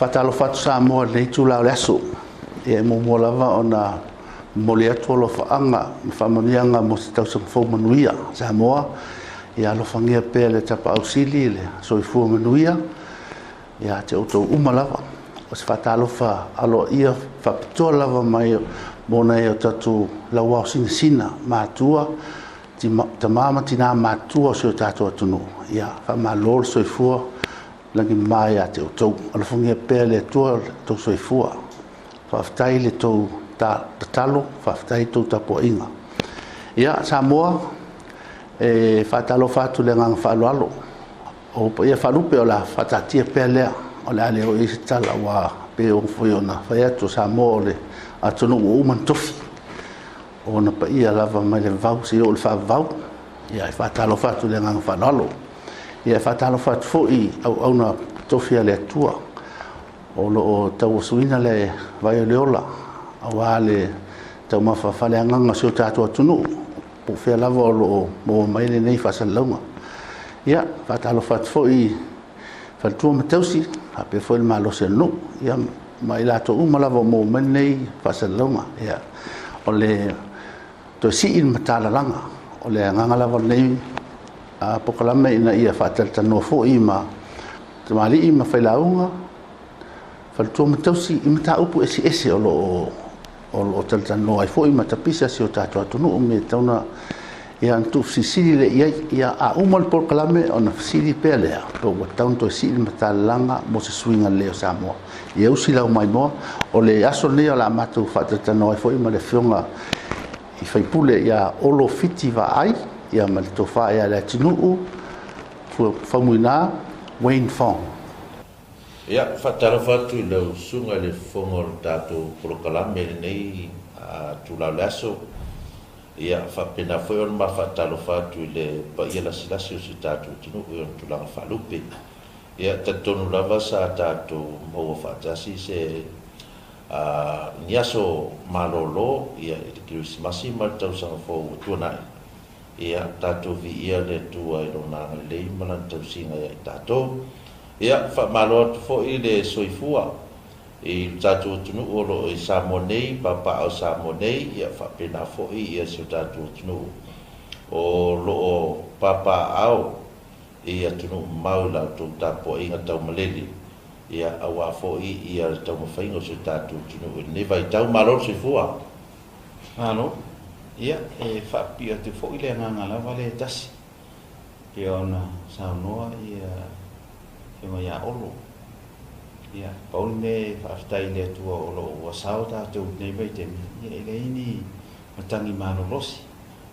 Faatalofa atu Samoa i lenei itula o le aso. Ia e muamua lava ona momoli atu alofaaga ma faamanuiaga mo se tausaga fou manuia Samoa. Ia alofagia pea e le Tapaau Sili le soifua manuia ia te outou uma lava. O se faatalofa aloaia faapitoa lava mai mo nai o tatou lauao sinasina matua, tama ma tina matutua o si o tatou atunuu. Ia faamalo le soifua lagi e mama ia te outou. Alofagia pea e le Atua lo outou soifua. Faafetai i le tou tatalo, faafetai i le tou tapuaiga. Ia, Samoa, e faatalofa atu i le agaga faaaloalo. O paia faalupe o le a faataatia pea lea, o le a le oo i ai se tala, aua pei foi ona fai atu, o Samoa o le atunuu ua uma ona tofi. O ona paia lava mai le vavau seia oo i le faavavau. Ia e faatalofa atu i le agaga faaaloalo. Ia e faatalofa atu foi i auauna totofi a le Atua o lo o tauasuina le vai o le ola aua le taumafa faaleagaga o si o tatou atunuu, po o fea lava o lo o maua mai lenei faasalalauga. Ia, e faatalofa atu foi i faletua ma tausi faapea foi le malosi o le nuu, ia ma i latou uma lava o maua mai lenei faasalalauga. Ia, o le toe sii le matalalaga, o le agaga lava o lenei polokalame ina ia faatalatalanoa foi ma tamalii ma failauga, faletua ma tausi i mataupu eseese o lo o talatalanoa ai foi ma tapisa si o tatou atunuu, mea e tatau ona tuufesilisili lea i ai. Ia, a uma le polokalame ona fesili pea lea, po ua tatau ona toe sii le matalalaga mo se suiga lelei o Samoa. Ia usi lau maimoa. O le aso lenei o le a matou faatalatalanoa ai foi ma le Afioga i sui usufono ia Olo Fiti Vaai, ia ma le Tofa ia Leatinuu Faumuina Wayne Fong. Ia, faatalofa atu i lau susuga i le fofoga o le tatou polokalame i lenei itula o le aso. Ia, faapena foi ona ma faatalofa atu i le paia lasilasi o si o tatou atunuu i ona tulaga faalupe. Ia, e talitonu lava sa tatou maua faatasi se ni aso malolo i le Kerisimasi ma le tausaga fou ua tuanai. Ia, tatou viia le Atua i Lona agalelei ma Lana tausiga ia i tatou. Ia, faamalo atu foi le soifua i le tatou atunuu o lo o i Samoa nei, papaaao i Samoa nei, ia faapena foi ia si o tatou atunuu o lo o papaaao i atunuu mamao i la outou tapuaiga taumalele, ia aua foi ia le taumafaiga o si o tatou atunuu i lenei vaitau. Malo le soifua! Malo. Ia, e faapipii atu foi le agaga lava lea e tasi, pei ona saunoa ia Afioga ia Olo. Ia, pau le mea e faafetai i le Atua o lo o ua sao tatou i lenei vaitaimi, ia e leai ni matagi malolosi.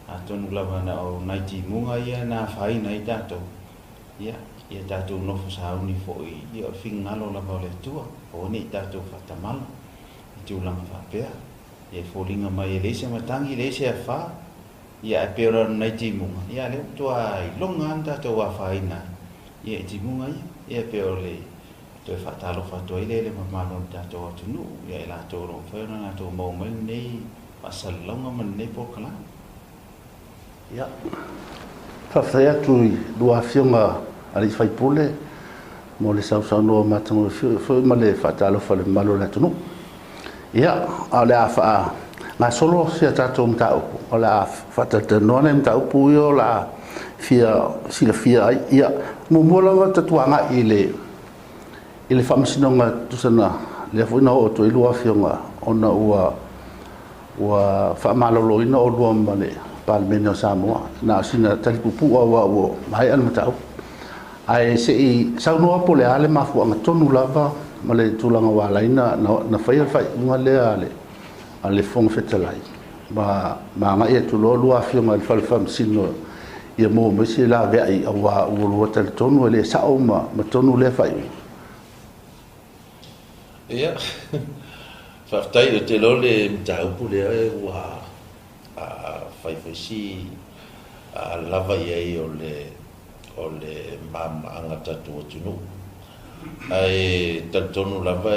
Atonu lava na o nai timuga ia na afaina ai tatou, ia, ia tatou nofo sauni foi, ia o le finagalo lava o le Atua, aua ne i tatou faatamala i tulaga faapea. Ia e foliga mai e leai se matagi, leai se afa, ia ae pei o nai timuga, ia lea ua matua iloga lava ona tatou afaina ai, ia i timuga ia. Ia e pei o le toe faatalofa atu ai lea i le mamalu o le tatou atunuu, ia i latou o lo o mafai ona latou maua mai lenei faasalalauga ma lenei polokalame. Ia, faafetai atu i lua afioga alii faipule mo le sausaunoa matagofie foi ma le faatalofa i le mamalu o le atunuu. Ia, a o le a faagasolo si a tatou mataupu, o le a faatalatalanoa nai mataupu ia o le a fia silafia ai. Ia, muamua lava tatou agai i le faamasinoga tusa na lea foi na oo atu ai lua afioga ona ua faamaloloina oulua ma le Palemene o Samoa. Na o sina tali puupuu aua ua maea le mataupu. Ae se i saunoa po o le a le mafuaaga tonu lava ma le tulaga ua ala ai na faia le faaiuga lea a le Fofoga Fetalai ma agai atu loa lua afioga i le Fale Faamasino ia maua mai se laveai aua ua lua talitonu e le sao ma tonu lea faaiuga. Ia, faafetai. Ou te iloa o le mataupu lea ua fai foi si lava i ai o le malamalamaaga o le tatou atunuu. Ae talitonu lava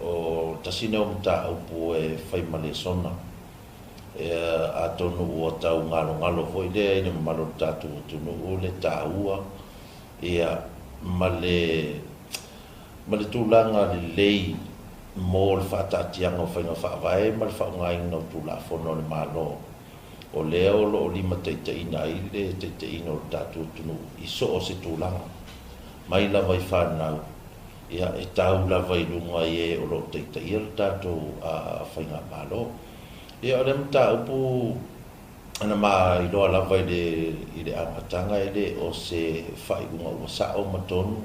o tasi lea o mataupu e fai ma lesona. Atonu ua tau galogalo foi lea i le mamalu o le tatou atunuu le taua ma le. ma le tulaga lelei mo le faataatiaga o faiga faavae ma le faaaogaina o Tulafono a le Malo, o lea o lo o limataitaiina ai le taitaiina o le tatou atunuu i so o se tulaga, mai lava i fanau, ia, e tau lava i luga i e o lo o taitaia le tatou faigamalo. Ia, o lea mataupu na ma iloa lava i le amataga e le o se faaiuga ua sao ma tonu,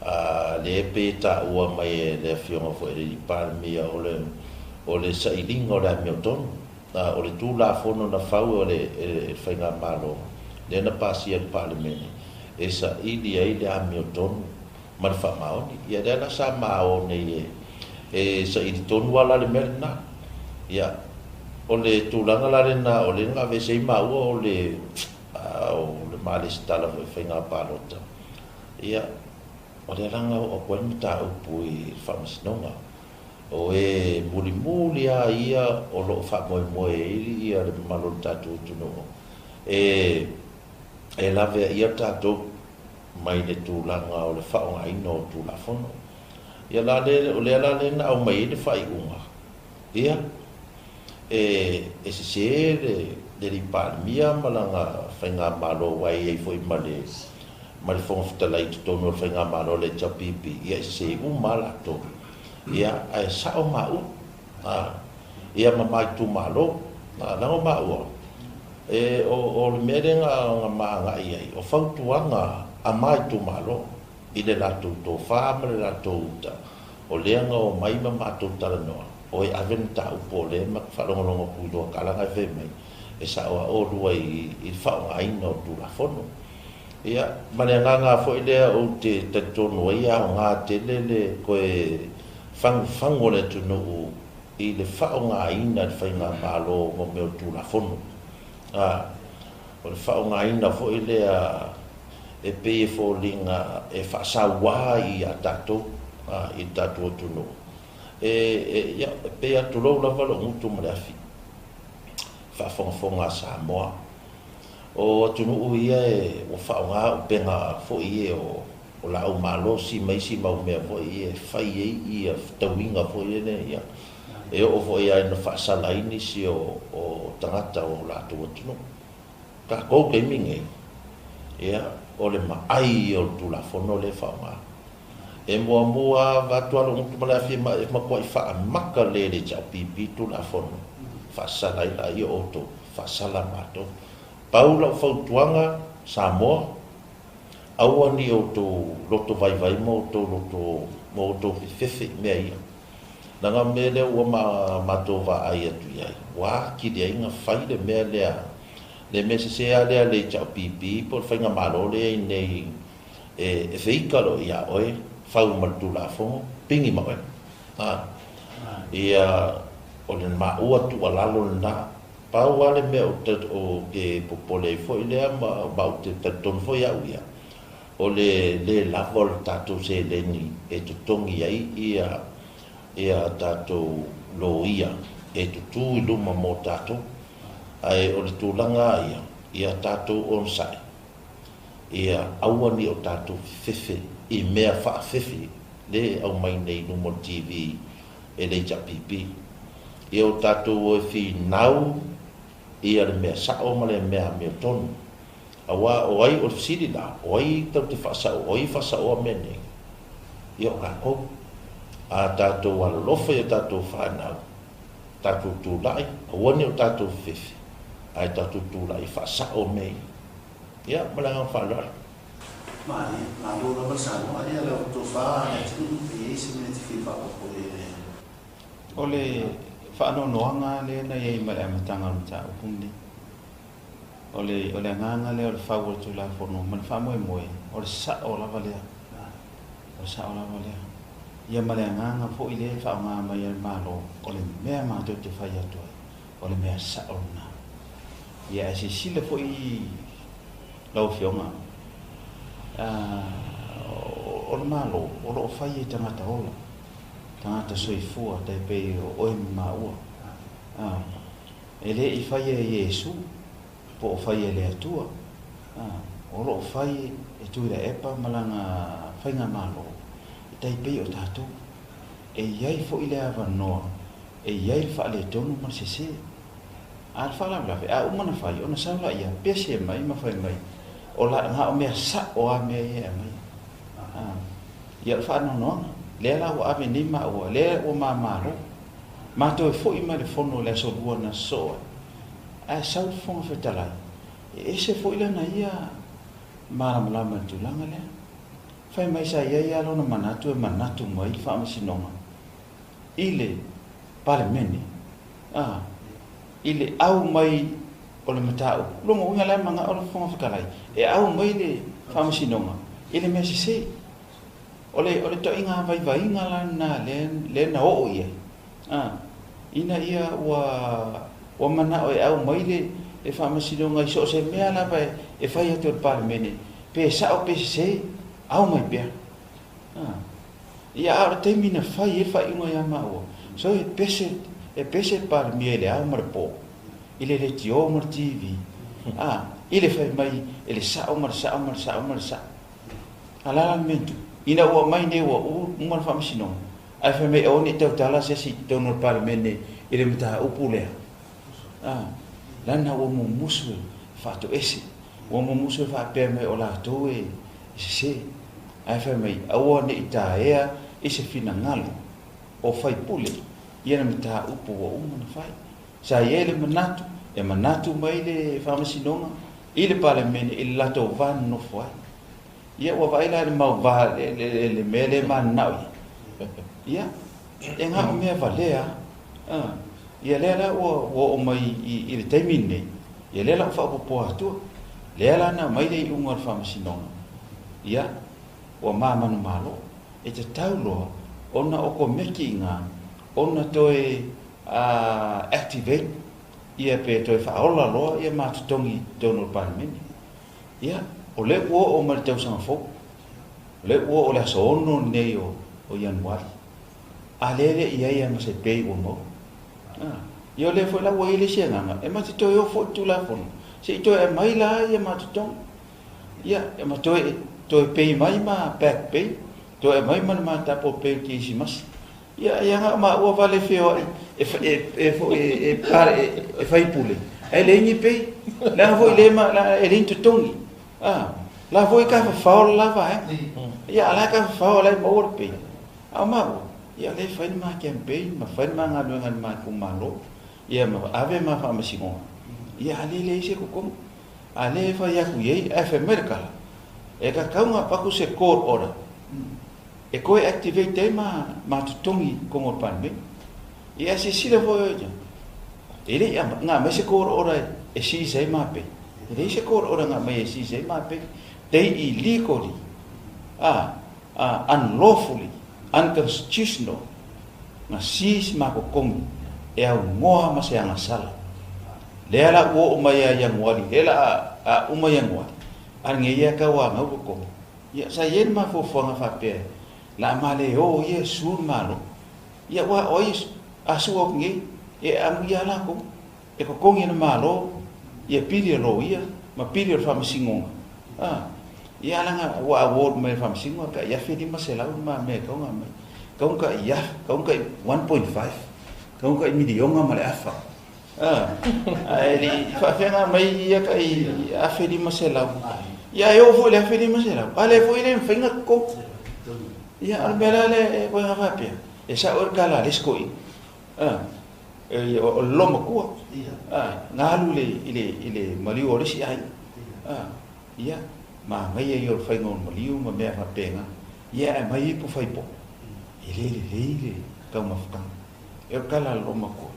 a lea e pei e taua mai e le Afioga foi i le Palemia o le sailiga o le amiotonu. O le Tulafono na fau e le Faigamalo lea na pasia e le Palemene e saili ai le amiotonu ma le faamaoni. Ia lea la sa ma o nei e saili tonu lava la le mea lena. Ia, o le tulaga la lena o lea na aveese ai maua o le ma resitala foi i faiga palota. Ia, o lea la na oo atu ai le mataupu i le Faamasinoga. O e mulimuli lava ia o lo o faamoemoe ai le mamalu o le tatou atunuu e laveaia tatou mai le tulaga o le faaaogaina o Tulafono. Ia la le, o lea la lea na aumai ai le faaiuga, ia, e sese le Palemia ma lana faigamalo, aua e i ai foi ma le Fofoga Fetalai i totonu o le faigamalo a le HRPP, ia e sese uma lava latou. Ia, ae sao maua, ia ma ma itumalo, leaga o maua, o le mea lea na ma agai ai, o fautuaga a ma itumalo i le latou tofa ma le latou uta, o lea na omai ma matou talanoa, o e ave le mataupu o lea ma faalogologo atu i lua tala na e fai mai, e sao lava oulua i le faaaogaina o Tulafono. Ia, ma le agaga foi lea ou te talitonu ai e aoga tele le toe fagufagu o le atunuu i le faaaogaina e le faigamalo mo mea o Tulafono. O le faaaogaina foi lea e pei e foliga e faasauā ia tatou i le tatou atunuu. Ia, e pei lava tulou lava lou gutu ma le afi, faafogafoga a Samoa. O atunuu ia ua faaaoga upega foi ia o laau malosi ma isi mau mea foi ia e fai ai ia fetauiga foi ia, e oo foi lava ina faasala ai nisi o tagata o latou atunuu. Tatou taimi nei, ia, o le maai ia o le Tulafono lea e faaaoga. E muamua avatu lava lou gutu ma le afi e matuai faamaka le le HRPP Tulafono, faasala ai laia outou, faasala matou. Pau lau fautuaga, Samoa, aua ne i outou loto vaivai ma outou loto ma outou fefefe i mea ia. Leaga o le mea lea ua matou vaai atu i ai, ua atili ai ona fai le mea lea, le mea sese lava lea a le HRPP po o le faigamalo lea e i ai nei, e feita loa ia oe, fau ma le Tulafono, pigi ma oe. Ia, o le maua tuualalo lena. Pau lava le mea ou te popole ai foi lea ma ou te talitonu foi au ia, o le lē lava o le tatou seleni e totogi ai ia tatou loia e tutū i luma mo tatou. Ae o le tulaga lava ia, ia tatou onosai, ia aua ne i o tatou fefefe i mea faafefe lea e aumai nei i luma o le TV e le HRPP. Ia o tatou o e finau ia le mea sao ma le mea amiotonu. Aua o ai, o le fesili la, o ai tatou te faasao, o ai e faasaoa mea nei? Ia o tatou. A tatou alolofa i a tatou fanau, tatou tulai, aua ne i o tatou fefefe, ae tatou tulai e faasao mea ia. Ia, ma le agaga faaaloalo. Malie, malo lava le saunoa. Ia lau tofa le atunuu, pe i ai se mea e te fia faaopoopo i ai le. O le faanoanoaga lea na i ai ma le amataga o le mataupu lenei. O le, o le agaga lea o le fau o le Tulafono ma le faamoemoe, o le sao lava lea. O le sao lava lea. Ia ma le agaga foi lea e faaaoga mai e le Malo, o le mea matou te fai atu ai, o le mea sao lena. Ia ae silasila foi lau Afioga, o le Malo o lo o fai e tagata ola, tagata soifua tai pei o oe ma maua. E le i faia e Iesu, po o faia e le Atua, o lo o fai e Tuilaepa ma lana faigamalo. E tai pei o tatou. E i ai foi le avanoa e i ai le faaletonu ma le sese. A o le faalavelave, a uma ona fai, ona sau laia, pese mai ma fai mai, o la, na o mea sa'o lava mea ia e aumai. A, ia o le faanoanoaga, lea la ua ave nei maua, lea ua mamalo. Matou e foi mai le fono i le aso Lua na sosoo ai, ae sau le Fofoga Fetalai, e ese foi lana ia malamalama i le tulaga lea. Fai mai sa i ai lava lona manatu e manatu mai le Faamasinoga i le Palemene, a, i le au mai o le mataupu. Lona uiga la e manao le Fofoga Fetalai e au mai le Faamasinoga i le mea sese. O le, o le toaiga vaivaiga la lena lea, lea na oo i ai, a, ina ia ua, ua manao e au mai le, le Faamasinoga i so o se mea lava e, e fai atu e le Palemene, pe sao pe sese, au mai pea. A. Ia, a o le taimi na fai ai le faaiuga ia maua, so e pese, e pese le Palemia i le ao ma le po, i le leitio ma le TV, a, i le fai mai e le sao ma le sao ma le sao ma le sao. A o le a la le mea na tupu? Ina ua aumai nei ua uma le faamasinoga, ae fai mai aua ne i tautala se isi i totonu o le Palemene i le mataupu lea. A, lana ua mumusu e faatoese, ua mumusu e faapea mai o latou e sese. Ae fai mai, aua ne i taea i se finagalo o faipule ia le mataupu ua uma ona fai. Sa i ai le manatu, e manatu mai le Faamasinoga i le Palemene i le latou va nonofo ai. Ia ua vaai la i le mau va le mea lea e mananao i ai. Ia, e na o mea valea lava. Ia lea la ua oo mai i le taimi lenei, ia lea la ua faaopoopoa atua. Lea la na aumai le iuga o le Faamasinoga, ia, ua manumalo. E tatau loa ona o komiti i ina ona toe activate ia pe toe faaola loa ia ma totogi i totonu o le Palemene. Ia, o lea ua oo mai le tausaga fou, o lea ua oo le aso 6 lenei o Ianuari, a lea e le i ai lava ma se pay ua maua. Ia o lea foi la ua i ai le isi agaga, e ma te toe o foi i le Tulafono, se i toe aumai la ia ma totogi. Ia, ma toe, toe pay mai ma back pay, toe aumai ma le ma double pay o le Kerisimasi. Ia, ia na o maua vale feoai e, e, e, foi, e, e, e faipule, ae leai ni pay. Leaga foi le ma, la, e leai ni totogi. Ah, la foi ka fafao le la vaega. Ia, a la ka fafao la e maua le pay. A o maua, ia o lea e fai le ma campaign, ma fai le ma galuega i le ma itumalo, ia ma ave ma faamasinoga. Ia, a lea e leai se totogi. A lea e fai atu i ai, ae fai mai le tala, e tatau ona avatu se court order e toe activate ai ma, ma totogi i totonu o le Palemene. Ia silasila foi oe ia, e le i na aumai se court order e seize ai ma pay. E leai se court order na aumai e seize ai ma pay. They illegally, unlawfully, unconstitutional, na seize ma totogi e aunoa ma se agasala. Lea la ua oo mai ia Ianuari, lea la a uma Ianuari, a lenei ia tau anau totogi. Ia, sa i ai le mafaufauga faapea, la a ma le o ia e sue le Malo. Ia, aua o ai a sue atu nei, e amuia lava latou, e totogi e le Malo ia pili a loia ma pili o le faamasinoga. A, ia leaga ua award mai e le faamasinoga tai $1,500 le ma mea e tatau ona aumai. Tatau ona tai afe, tatau ona tai 1.5, tatau ona tai miliona ma le afa. Ae le i faafeaga mai ia tai $1,500. Ia e oo foi i le $1,500, a lea foi e le mafai ona totogi. Ia o le mea la lea e koe faapea, e sao le tala a le isi toeaina. O le loomatua, na alu i le maliu o le isi aiga. Ia, manaia ia o le faiga o le maliu ma mea faapena. Ia ae aumai ipu fai po'o. E le lelei le taumafataga. E o le tala a le loomatua.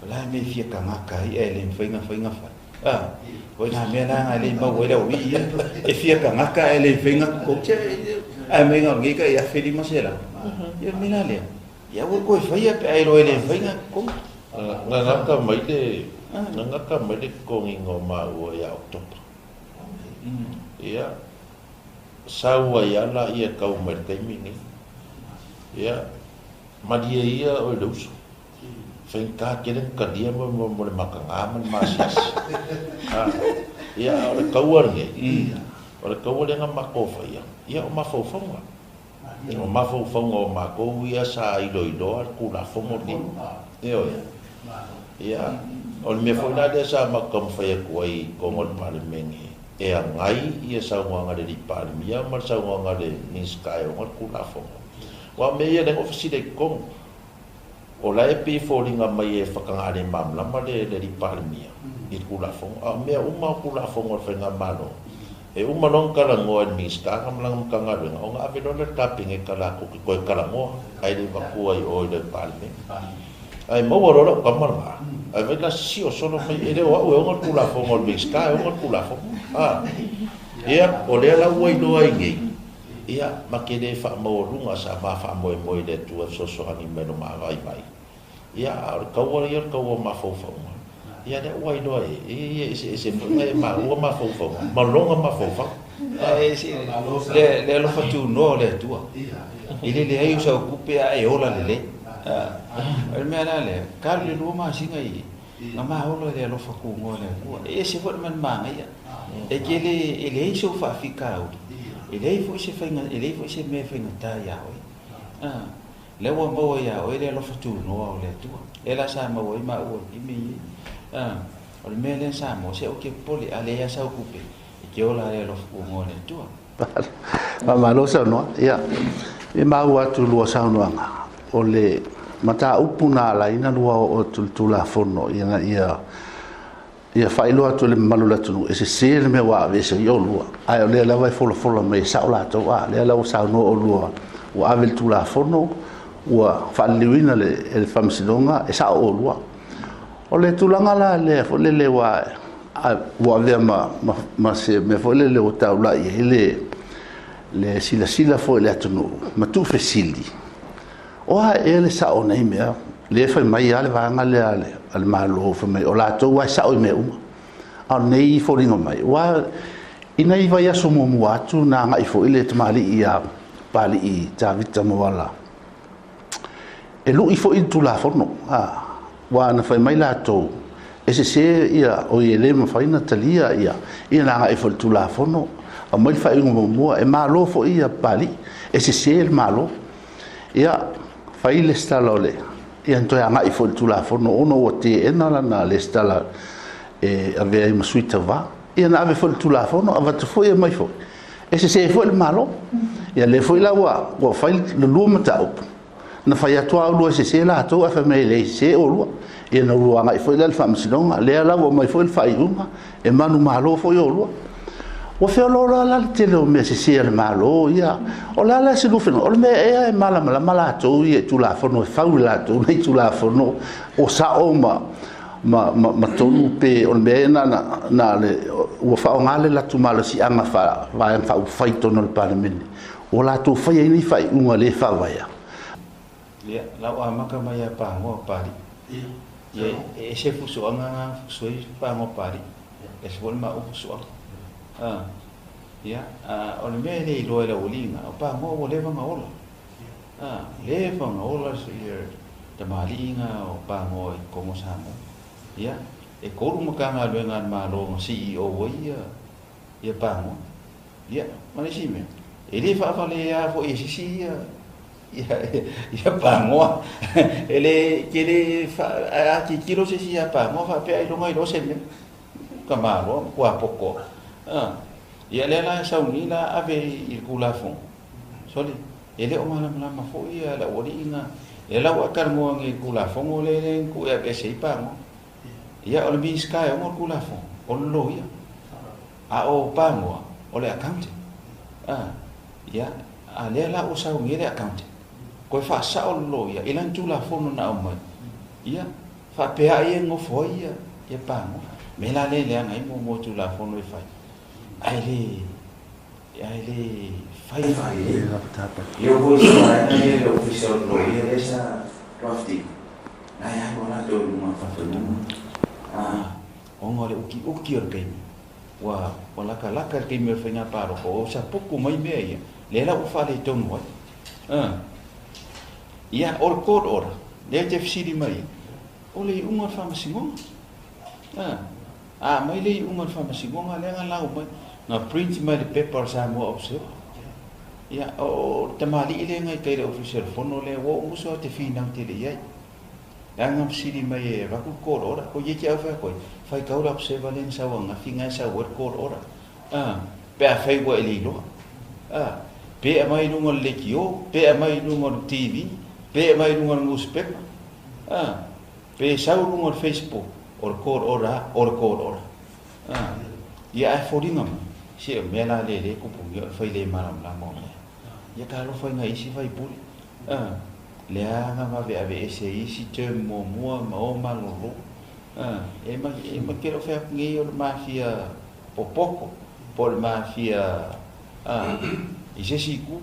O le a le mea e fia tagata ai ae le mafai ona fai na fai? A, o ina mea la e le i maua ai le aualii ia, e fia tagata ae le mafai ona totogi. Ae mai na o lenei tai $1,500. Ia o le mea la lea, ia aua le toe faia pe a iloa e le mafai ona totogi. Na gata mai le, na gata mai le totogiina o maua ia Oketopa. Ia, sau ai lava laia e tau mai i le taimi lenei. Ia, malie ia oe le uso. Faigata tele ona talia mo le mataga ma le maasiasi. Ia, a o le taua lenei, o le taua lea na matou faia, ia o mafaufauga. O mafaufauga o matou ia sa iloiloa le Tulafono lenei. Ioe. Ia, o le mea foi la lea sa matou taumafai atu ai i totonu o le Palemene e agai ia saunoaga a le Alii Palemia ma le saunoaga a le Minisita e ona le Tulafono. Aua o mea ia lea na ou fesili ai i totonu. O la e pei e foliga mai e fataga le malamalama le Alii Palemia i le Tulafono, a o mea uma o Tulafono a le Faigamalo, e uma loa ona talanoa e le Minisita ma lana Matagaluega, ona ave loa lea i le Kapeneta latou te toe talanoa, ae le avatua i o i le Palemene. Ae maua loa lau tama lena, ae vaai la sio solo mai, e le o au e ona le Tulafono, o le Minisita e ona le Tulafono. Ia, o lea la ua iloa ai nei, Ia, ma te le faamaualuga sa ma faamoemoe i le Atua e fesoasoani mai lo ma vaivai. Ia, a o le taua ia o le taua o mafaufauga. Ia, lea ua iloa e, e ia eseese foi na e maua mafaufauga ma lona mafaufau. Ae se, le, le alofa tunoa o le Atua. I le leai o sau tupe a e ola lelei. O le mea la lea, ka le 2 masina i, na ma ola i le alofa tunoa o le Atua. E ese foi le mea na manaia. E te le, e leai sou faafitauli, e leai foi se faiga, e leai foi se mea e faigata iā oe. A, lea ua maua iā oe le alofa tunoa o le Atua. Lea la sa maua ai maua i mea nei. A, o le mea lea sa maua, se ou te popole, a leai lava sau tupe, e te ola lava i le alofa tunoa o le Atua. Faamalo saunoa. Ia, e maua atu lua saunoaga, o le mataupu na ala ai ona lua oo atu i le Tulafono ina ia Ia faailoa atu e le mamalu o le atunuu, e sese le mea ua aveese ai oulua, ae o lea lava e folafola mai e sao latou, a lea la ua saunoa oulua ua ave le Tulafono, ua faaliliuina e le Faamasinoga, e sao oulua. O le tulaga la lea foi lele ua avea ma se mea foi lele ua taulai ai le silasila foi i le atunuu ma tuufesili, O a ea le sao o nei mea? Lea e fai mai lava le vaega lea a le Malo, fai mai o latou lava e sao i mea uma. A o lenei e foliga mai, aua i nai vaiaso muamua atu na agai foi le tamalii ia Papalii Tavita Moala e lui foi le Tulafono, aua na fai mai latou e sese ia, oi e le mafai ona talia ia, ia na agai foi i le Tulafono, aumai le faaiuga muamua, e malo foi ia Papalii, e sese le Malo. Ia, fai le lesitala o le... ia na toe agai foi i le Tulafono ona ua teena lana lesitala e avea ai ma sui tauva. Ia na ave foi le Tulafono, avatu foi aumai foi, e sese foi le Malo. Ia lea foi la ua, ua fai le lua mataupu, na fai atu lava oulua e sese latou ae fai mai e leai e sese oulua. Ia na oulua agai foi lea i le Faamasinoga, lea la ua aumai foi le faaiuga, e manumalo foi oulua. Ua feoloolo la le tele o mea sese a le Malo ia. O le a la se lufilufi? O le mea ea e malamalama latou ia i Tulafono e fau e latou nei Tulafono o sao ma ma ma, ma tonu pe o le mea ea na, na, na le, ua faaaoga le latou malosiaga faa vaega faaupufai i totonu o le Palemene ua latou faia ai nei faaiuga le faavaea. Ia, la ua amata mai ia Pagoa Papalii. Ia, e ese fusuaga na fusu ai Pagoa Papalii. E ese foi le maua fusuaga. Ah, ia, o le mea e le iloa e le aualii na, o Pagoa ua leva ona ola. Ah, leva ona ola ia tamalii na o Pagoa i totonu o Samoa. Ia, e 3 Matagaluega a le Malo na CEO ai ia ia Pagoa. Ia, ma le isi mea, e le faavalea foi e se isi ia ia Pagoa. E le te le a tilotilo se isi ia Pagoa faapea ailoga iloa se mea. Ka malo ma kua poto. Ah. Ia lea la e sauni la ave i le Tulafono. Sole, e le o malamalama foi ia le aualii na. Lea la ua e talanoa nei i le Tulafono lea lea na tuu e aveese ai Pagoa. Ia o le Minisita e ona le Tulafono, o le loia. A o Pagoa, o le accountant. Ah, ia, a lea la ua sauni ai le accountant, toe faasao le loia i lana Tulafono na aumai. Ia, faapea ai e nofo ai ia, ia Pagoa. Mea la lea e leaga ai muamua Tulafono e fai, ae le, ae le fai faalelei. Lea foi se vaega lea i le Ofisa o le Loia lea sa draft ina, na e alu lava latou i luga o le faatonuga. Ah, ona o le utiuti o le taimi, ua, ua latalata le taimi o le faiga palota, ua saputu mai mea ia, lea la ua faaletonu ai. Ah. Ia, o le court order, lea e te fesili mai ai, o le iuga o le faamasinoga. Ah. A aumai le iuga o le faamasinoga lea na lau mai, na print mai le pepa o le Samoa Observer. Ia, o le tamalii lea na i tai i le Ofisa o le Fono lea, ua ou musu lava ou te finau tele i ai. Leaga na fesili mai e avatu le court order. Ko ia te au fai atu ai, faitau le observer lea na sau ananafi na e sau ai le court order. A, pe afai ua e le iloa. A, pe aumai i luga o le leitio, pe aumai i luga o le TV, pe aumai i luga o le newspaper. A, pe sau i luga o le Facebook, o le court order lava, o le court order. A, ia ae foliga mai, se o mea la lea lea e tupu nei o le fai le malamalama o mea. Ia talofa i nai isi faipule. A, leaga vave aveese ai isi term muamua ma o malolo. A, e ma, e ma te le o fai atu nei o le mafia popoto po o le mafia a, i se isi itu.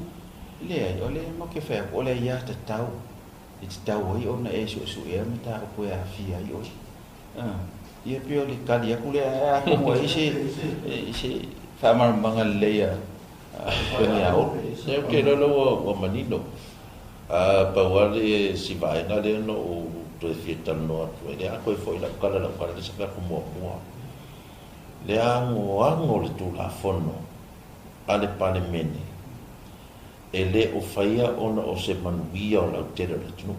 Leai, o lea matou te fai atu o le aiatatau e tatau ai ona e suesuea mataupu e aafia ai oe. Ia pei o le tali atu lea, ae atonu e i ai se faamalamalamaga lelei a Afioga ia Olo. Ia ou te iloa lea ua manino. Pau lava le si vaega lea na ou toe fia talanoa atu ai, lea a toe foi lau tala i lau tala lea sa fai atu muamua, le anoano o le Tulafono a le Palemene e le o faia ona o se manuia o lautele o le atunuu.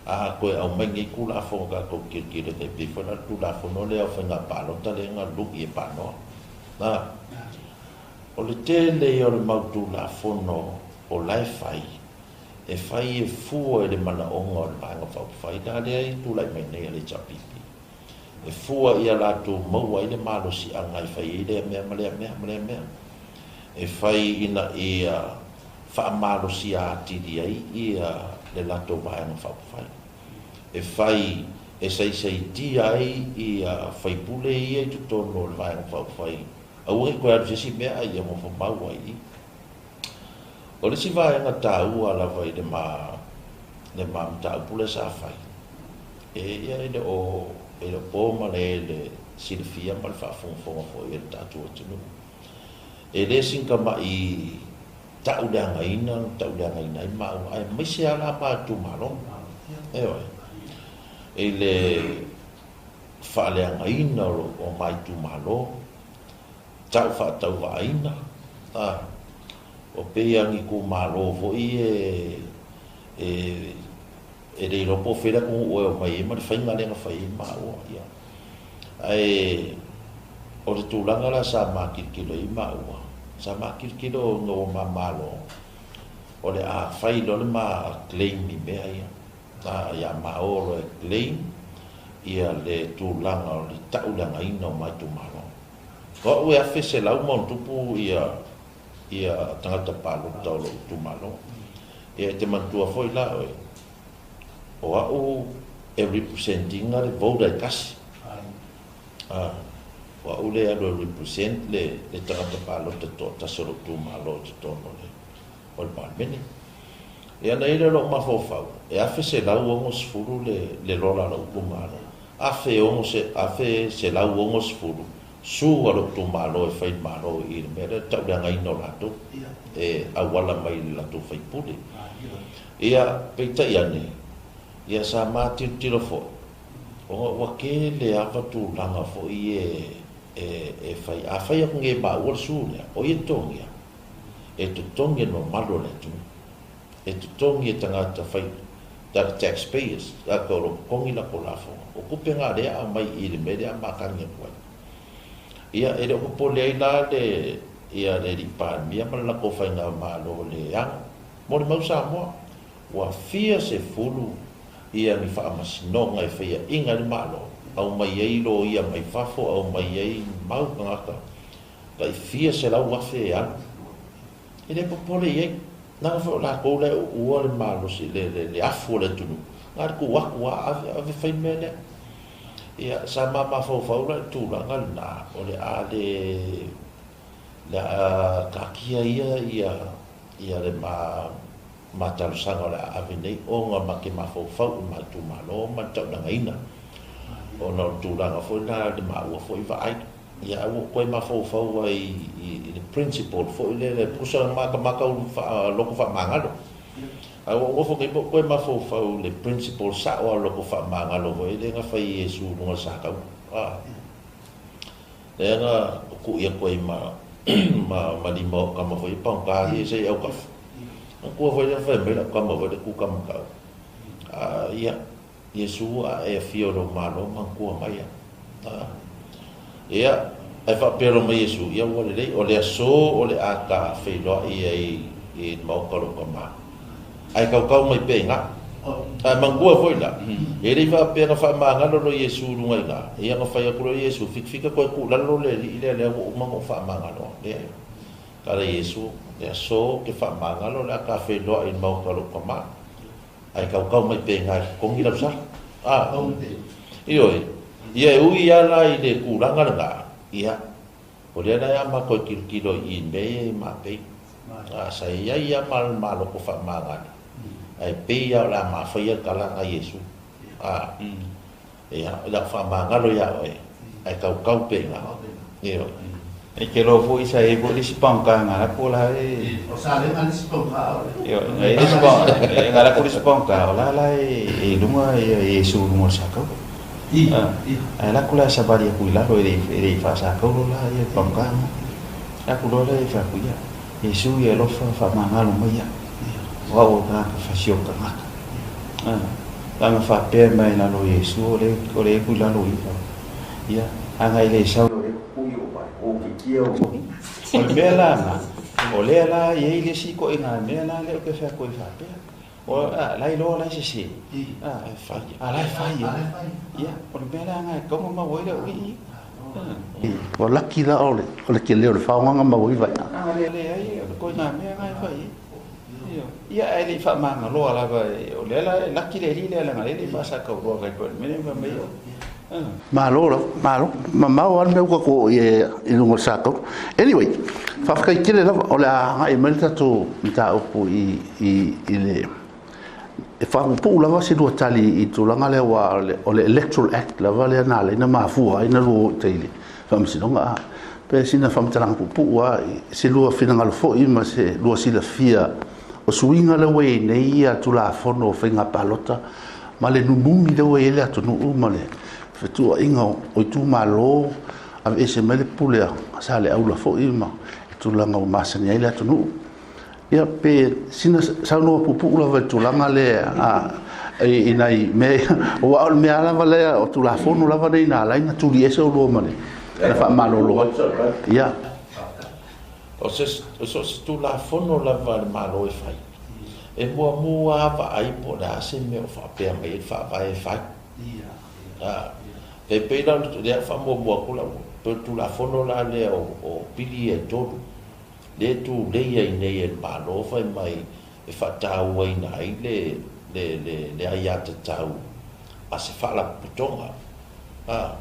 A toe aumai nei Tulafono tatou tilotilo e pei foi la le Tulafono lea o Faiga Palota lea na lui e Panoa. Na, o le tele ia o le mau Tulafono o la e fai, e fai e fua i le manaoga o le Vaega Faaupufai la lea e tulai mai nei a le HRPP. E fua ia latou maua ai le malosiaga e fai ai lea mea ma lea mea ma lea mea. E fai ina ia faamalosia atili ai ia le latou Vaega Faaupufai. E fai e saisaitia ai ia faipule ia i totonu o le Vaega Faaupufai, aua ne i toe alu i se isi mea ae ia nofo mau ai i i. O le isi vaega taua lava i le ma le ma mataupu lea sa fai, e ia e le o e le o po malae le silafia ma le faafogafoga foi a le tatou atunuu. E le sina tamai tauleagaina na tauleagaina ai maua aemaise lava la ma itumalo. Ioe. I le faaleagaina o ma itumalo, tau faatauvaaina, a, ua pei lava ni itumalo foi e, e, e le iloa po o fea le atunuu e omai ai ma le faiga lea na fai ai maua. Ia. Ae o le tulaga la sa ma tilotilo ai maua, sa ma tilotilo ina ua ma malo, o le a fai loa le ma claim i mea ia. A, ia ma o loa e claim ia le tulaga o le tauleagaina o ma itumalo. O au e 1,100+ ia ia tagata palota o lou itumalo. Ia e te manatua foi la oe, o au e represent ina le voter e tasi. A, o au lea e alu e represent le le tagata palota toatasi o lou itumalo i totonu o le o le Palemene. Ia na i ai lea o lou mafaufau, e 1,160 le le lola a lou itumalo. 1,160 su a lou itumalo e fai le Malo i le mea lea, le tauleagaina o latou e auala mai i le latou faipule. Ia, peitai ane, ia sa ma tilotilo foi, ona ua tele lava tulaga foi e, e, e fai. A fai atu nei e maua le su lea, o ai e totogia? E totogi e le mamalu o le atunuu. E totogi e tagata fai, tax payers, latou o lo o totogi latou lafoga. O tupe na lea aumai i le mea lea a makani atu ai. Ia, e le o popole ai la le, ia le Alii Palemia ma le latou faigamalo le ano. Molimau Samoa, ua fia sefulu ia ni faamasinoga e faiaina ai le Malo, aumai ai loia mai fafo, aumai ai mau tagata tai fia selau afe e alu. E le popole i ai. Leaga foi o latou la e uua le malosi, le, le, le afu o le atunuu. Na o le tuu atu lava, ave, ave fai le mea lea. Ia, sa ma mafaufau la i le tulaga lena, o le a le, le a taatia ia, ia, ia le ma, ma talosaga o le a ave nei, ona ma te mafaufau i le ma itumalo ma le tauleagaina, ona o le tulaga foi lena i le maua foi vaai. Ia, ae ua ou toe mafaufau ai i le principle foi lele, pusa matamata loto faamagalo. Ae ua ou nofo nei ma ou toe mafaufau i le principle sao lava o le loto faamagalo foi lea na fai e Iesu i luga o le sa taua. Lea na tu'i atu ai ma Ma lima o kama foi e pagogā ia se i aukafo. Manatua foi lea fai mai lau kama foi le kūkamakau. Ia, Iesu a e afio i lou Malo manatua mai au. Ia, ae faapea loa mai Iesu, ia ua lelei, o le aso o le a ta feiloai ai i le maota o lou tama. Ae tautau mai pea i ina. Ae manatua foi la, e le i faapea na faamagalo loa Iesu i luga i ina, ia na fai atu loa Iesu, Fika toe tuu lalo le alii lea, lea ua uma ona ou faamagalo atu. Leai. Tala Iesu, le aso ou te faamagalo o le a ta feiloai i le maota o lou tama. Ae tautau mai pea i ina e totogi lau sala. A, ioe, ia e ui lava la i le tulaga lena, ia, o lea la e a matou e tilotilo i i mea ia i Mapei. A, sa i ai lava ma le maloto faamagalo, ae pei lava o le a mafaia le tala lena a Iesu. A, ia, o le a ou faamagalo ia oe, ae tautau pea i ina. Ioe. E te iloa foi sa i ai foi le isi pagoga na alu atu o la e. O Salega le isi pagoga o le. Ioe, na i ai le isi pagoga, na alu atu le isi pagoga o la la e i luga Iesu i luga o le sakaulo. Ae alu atu la e savali atu i lalo e le i faasakaulo la le pagoga lena. Alu atu loa lea e fai atu, ia, Iesu ia alofa faamagalo mai au. O au o le tagata fasioti tagata. Leaga faapea mai lalo o Iesu o lea o lea e i lalo ifo. Ia, ana e le sau o lea pupui o mai, o kikia o mai. O le mea la na, o lea la e i ai le isi ituaiga mea la lea ou te fai atu ai faapea. O a la e iloa la e sese. A, e fai. A la e fai lava. Ia, o le mea la na e tatau ona maua ai le aualii ia. Ua laki la o le tele o le faogaga maua iva i. A leai, o le ituaiga mea na e fai ai. Ia, ae le i faamagaloa lava, o lea la e laki le alii lea leaga o lea e le i faasakauloa mai pei o le mea lea na fai mai ai. Malo lava, malo. Mamao lava le mea ua tatou oo i ai i luga o le sakaula. Anyway, faafetai tele lava o le a agai mai le tatou mataupu i, i, i le e faapuupuu lava se lua tali i tulaga lea aua o le Electoral Act lava lea na ala ai na mafua ai na lua o i tai i le Faamasinoga a pe sina faamatalaga puupuu lava se lua finagalo foi ma se lua silafia o suiga lea ua i ai nei ia Tulafono o Faiga Palota ma le nunumi lea ua i ai le atunuu ma le fetuuaiga o itumalo aveese mai le pule a Saleaula foi ma tulaga ua masani ai le atunuu. Ia pe sina saunoa puupuu lava i le tulaga lea i nai mea ia, aua o le mea lava lea o Tulafono lava nei na ala ai ona tuli ese oulua ma le na faamalolo ai. Ia. O se, so o se Tulafono lava a le Malo e fai, e muamua lava vaai po o le a se mea o faapea mai ai le Faavae e fai. A, e pei la o lea faamuamua atu lau, pei o le Tulafono la lea o pili ia e tolu, lea e tulei ai nei e le Malo fai mai e faatauaina ai le, le, le, le aiatatau a se faalapotopotoga. A,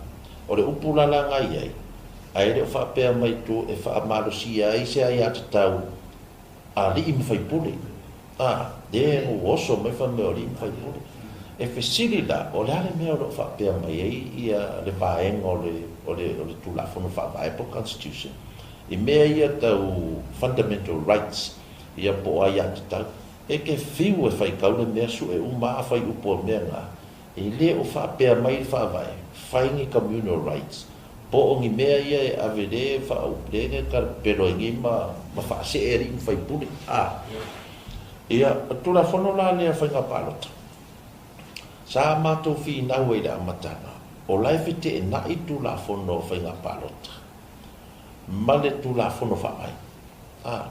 o le upu la la na i ai, ae le o faapea mai tu e faamalosia ai se aiatatau a alii ma faipule. A, lea ua oso mai fai mai o alii ma faipule. E fesili la, o le a le mea o lo o faapea mai ai ia le vaega o le, o le, o le Tulafono Faavae po o le Constitution i mea ia tau fundamental rights ia po o aiatatau. E te fiu e faitau le mea sue uma a fai upu o mea na, e le o faapea mai le Faavae, fai ni communal rights po o ni mea ia e ave le faaupu le ne talapelo ai nei ma ma faasee alii ma faipule. A ia, o le Tulafono la lea o Faiga Palota, sa matou finau ai i le amataga, o la e feteenai le Tulafono o Faiga Palota ma le Tulafono Faavae. A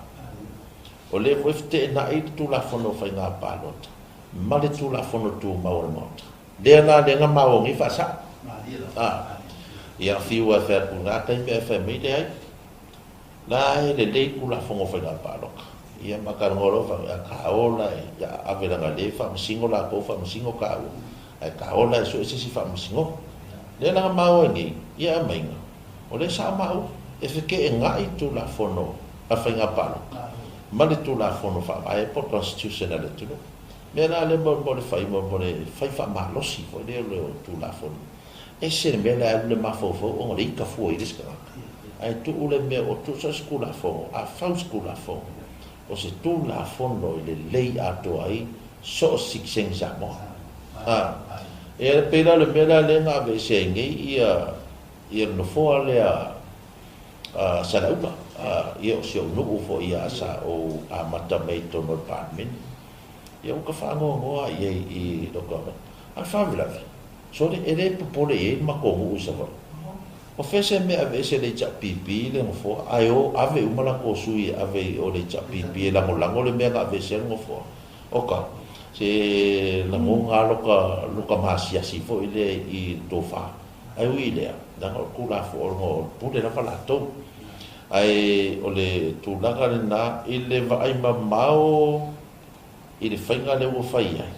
o lea foi e feteenai le Tulafono o Faiga Palota ma le Tulafono Tumau a le Maota. Lea la lea na maua nei faasao. A ia fiu e fai atu i na taimi ae fai mai leai. La e lelei Tulafono o Faiga Palota. Ia ma talanoa loa fai mai, a ta ola e ia ave leaga lea e faamasino latou faamasino taua. Ae ta ola e sue se isi faamasinoga. Lea la na maua ai nei, ia aumaiga, o lea sao maua, e feteenai Tulafono a Faiga Palota ma le Tulafono Faavae po o le Constitution a le atunuu. Mea la lea mo le fai, mo le fai faamalosi foi lea o le Tulafono. Ese le mea lea alu le mafaufau ona o le ita fua i le isi tagata. Ae tuu le mea o tuu so o se Tulafono, a fau se Tulafono, o se Tulafono e lelei atoa ai so o se sitiseni Samoa. A, e pei la o le mea la lea na aveese ai nei ia, ia le nofoa lea. Saleaula, ia o si ou nuu foi ia sa ou amata mai i totonu o le Palemene. Ia ua ka faanoanoa i ai i lou tau A o le faalavelave, sole, e le popole i ai le matou nuu i Savaii. O fea se mea e aveese e le HRPP le nofoa ae o ave uma latou sui e ave i o le HRPP e lagolago le mea na aveesea le nofoa? Oka, se lagona lava loka, loka masiasi foi lea i le tofa. Ae ui i lea, leaga o le Tulafono o le pule lava latou. Ae o le tulaga lena i le vaai mamao i le faiga lea ua fai ai,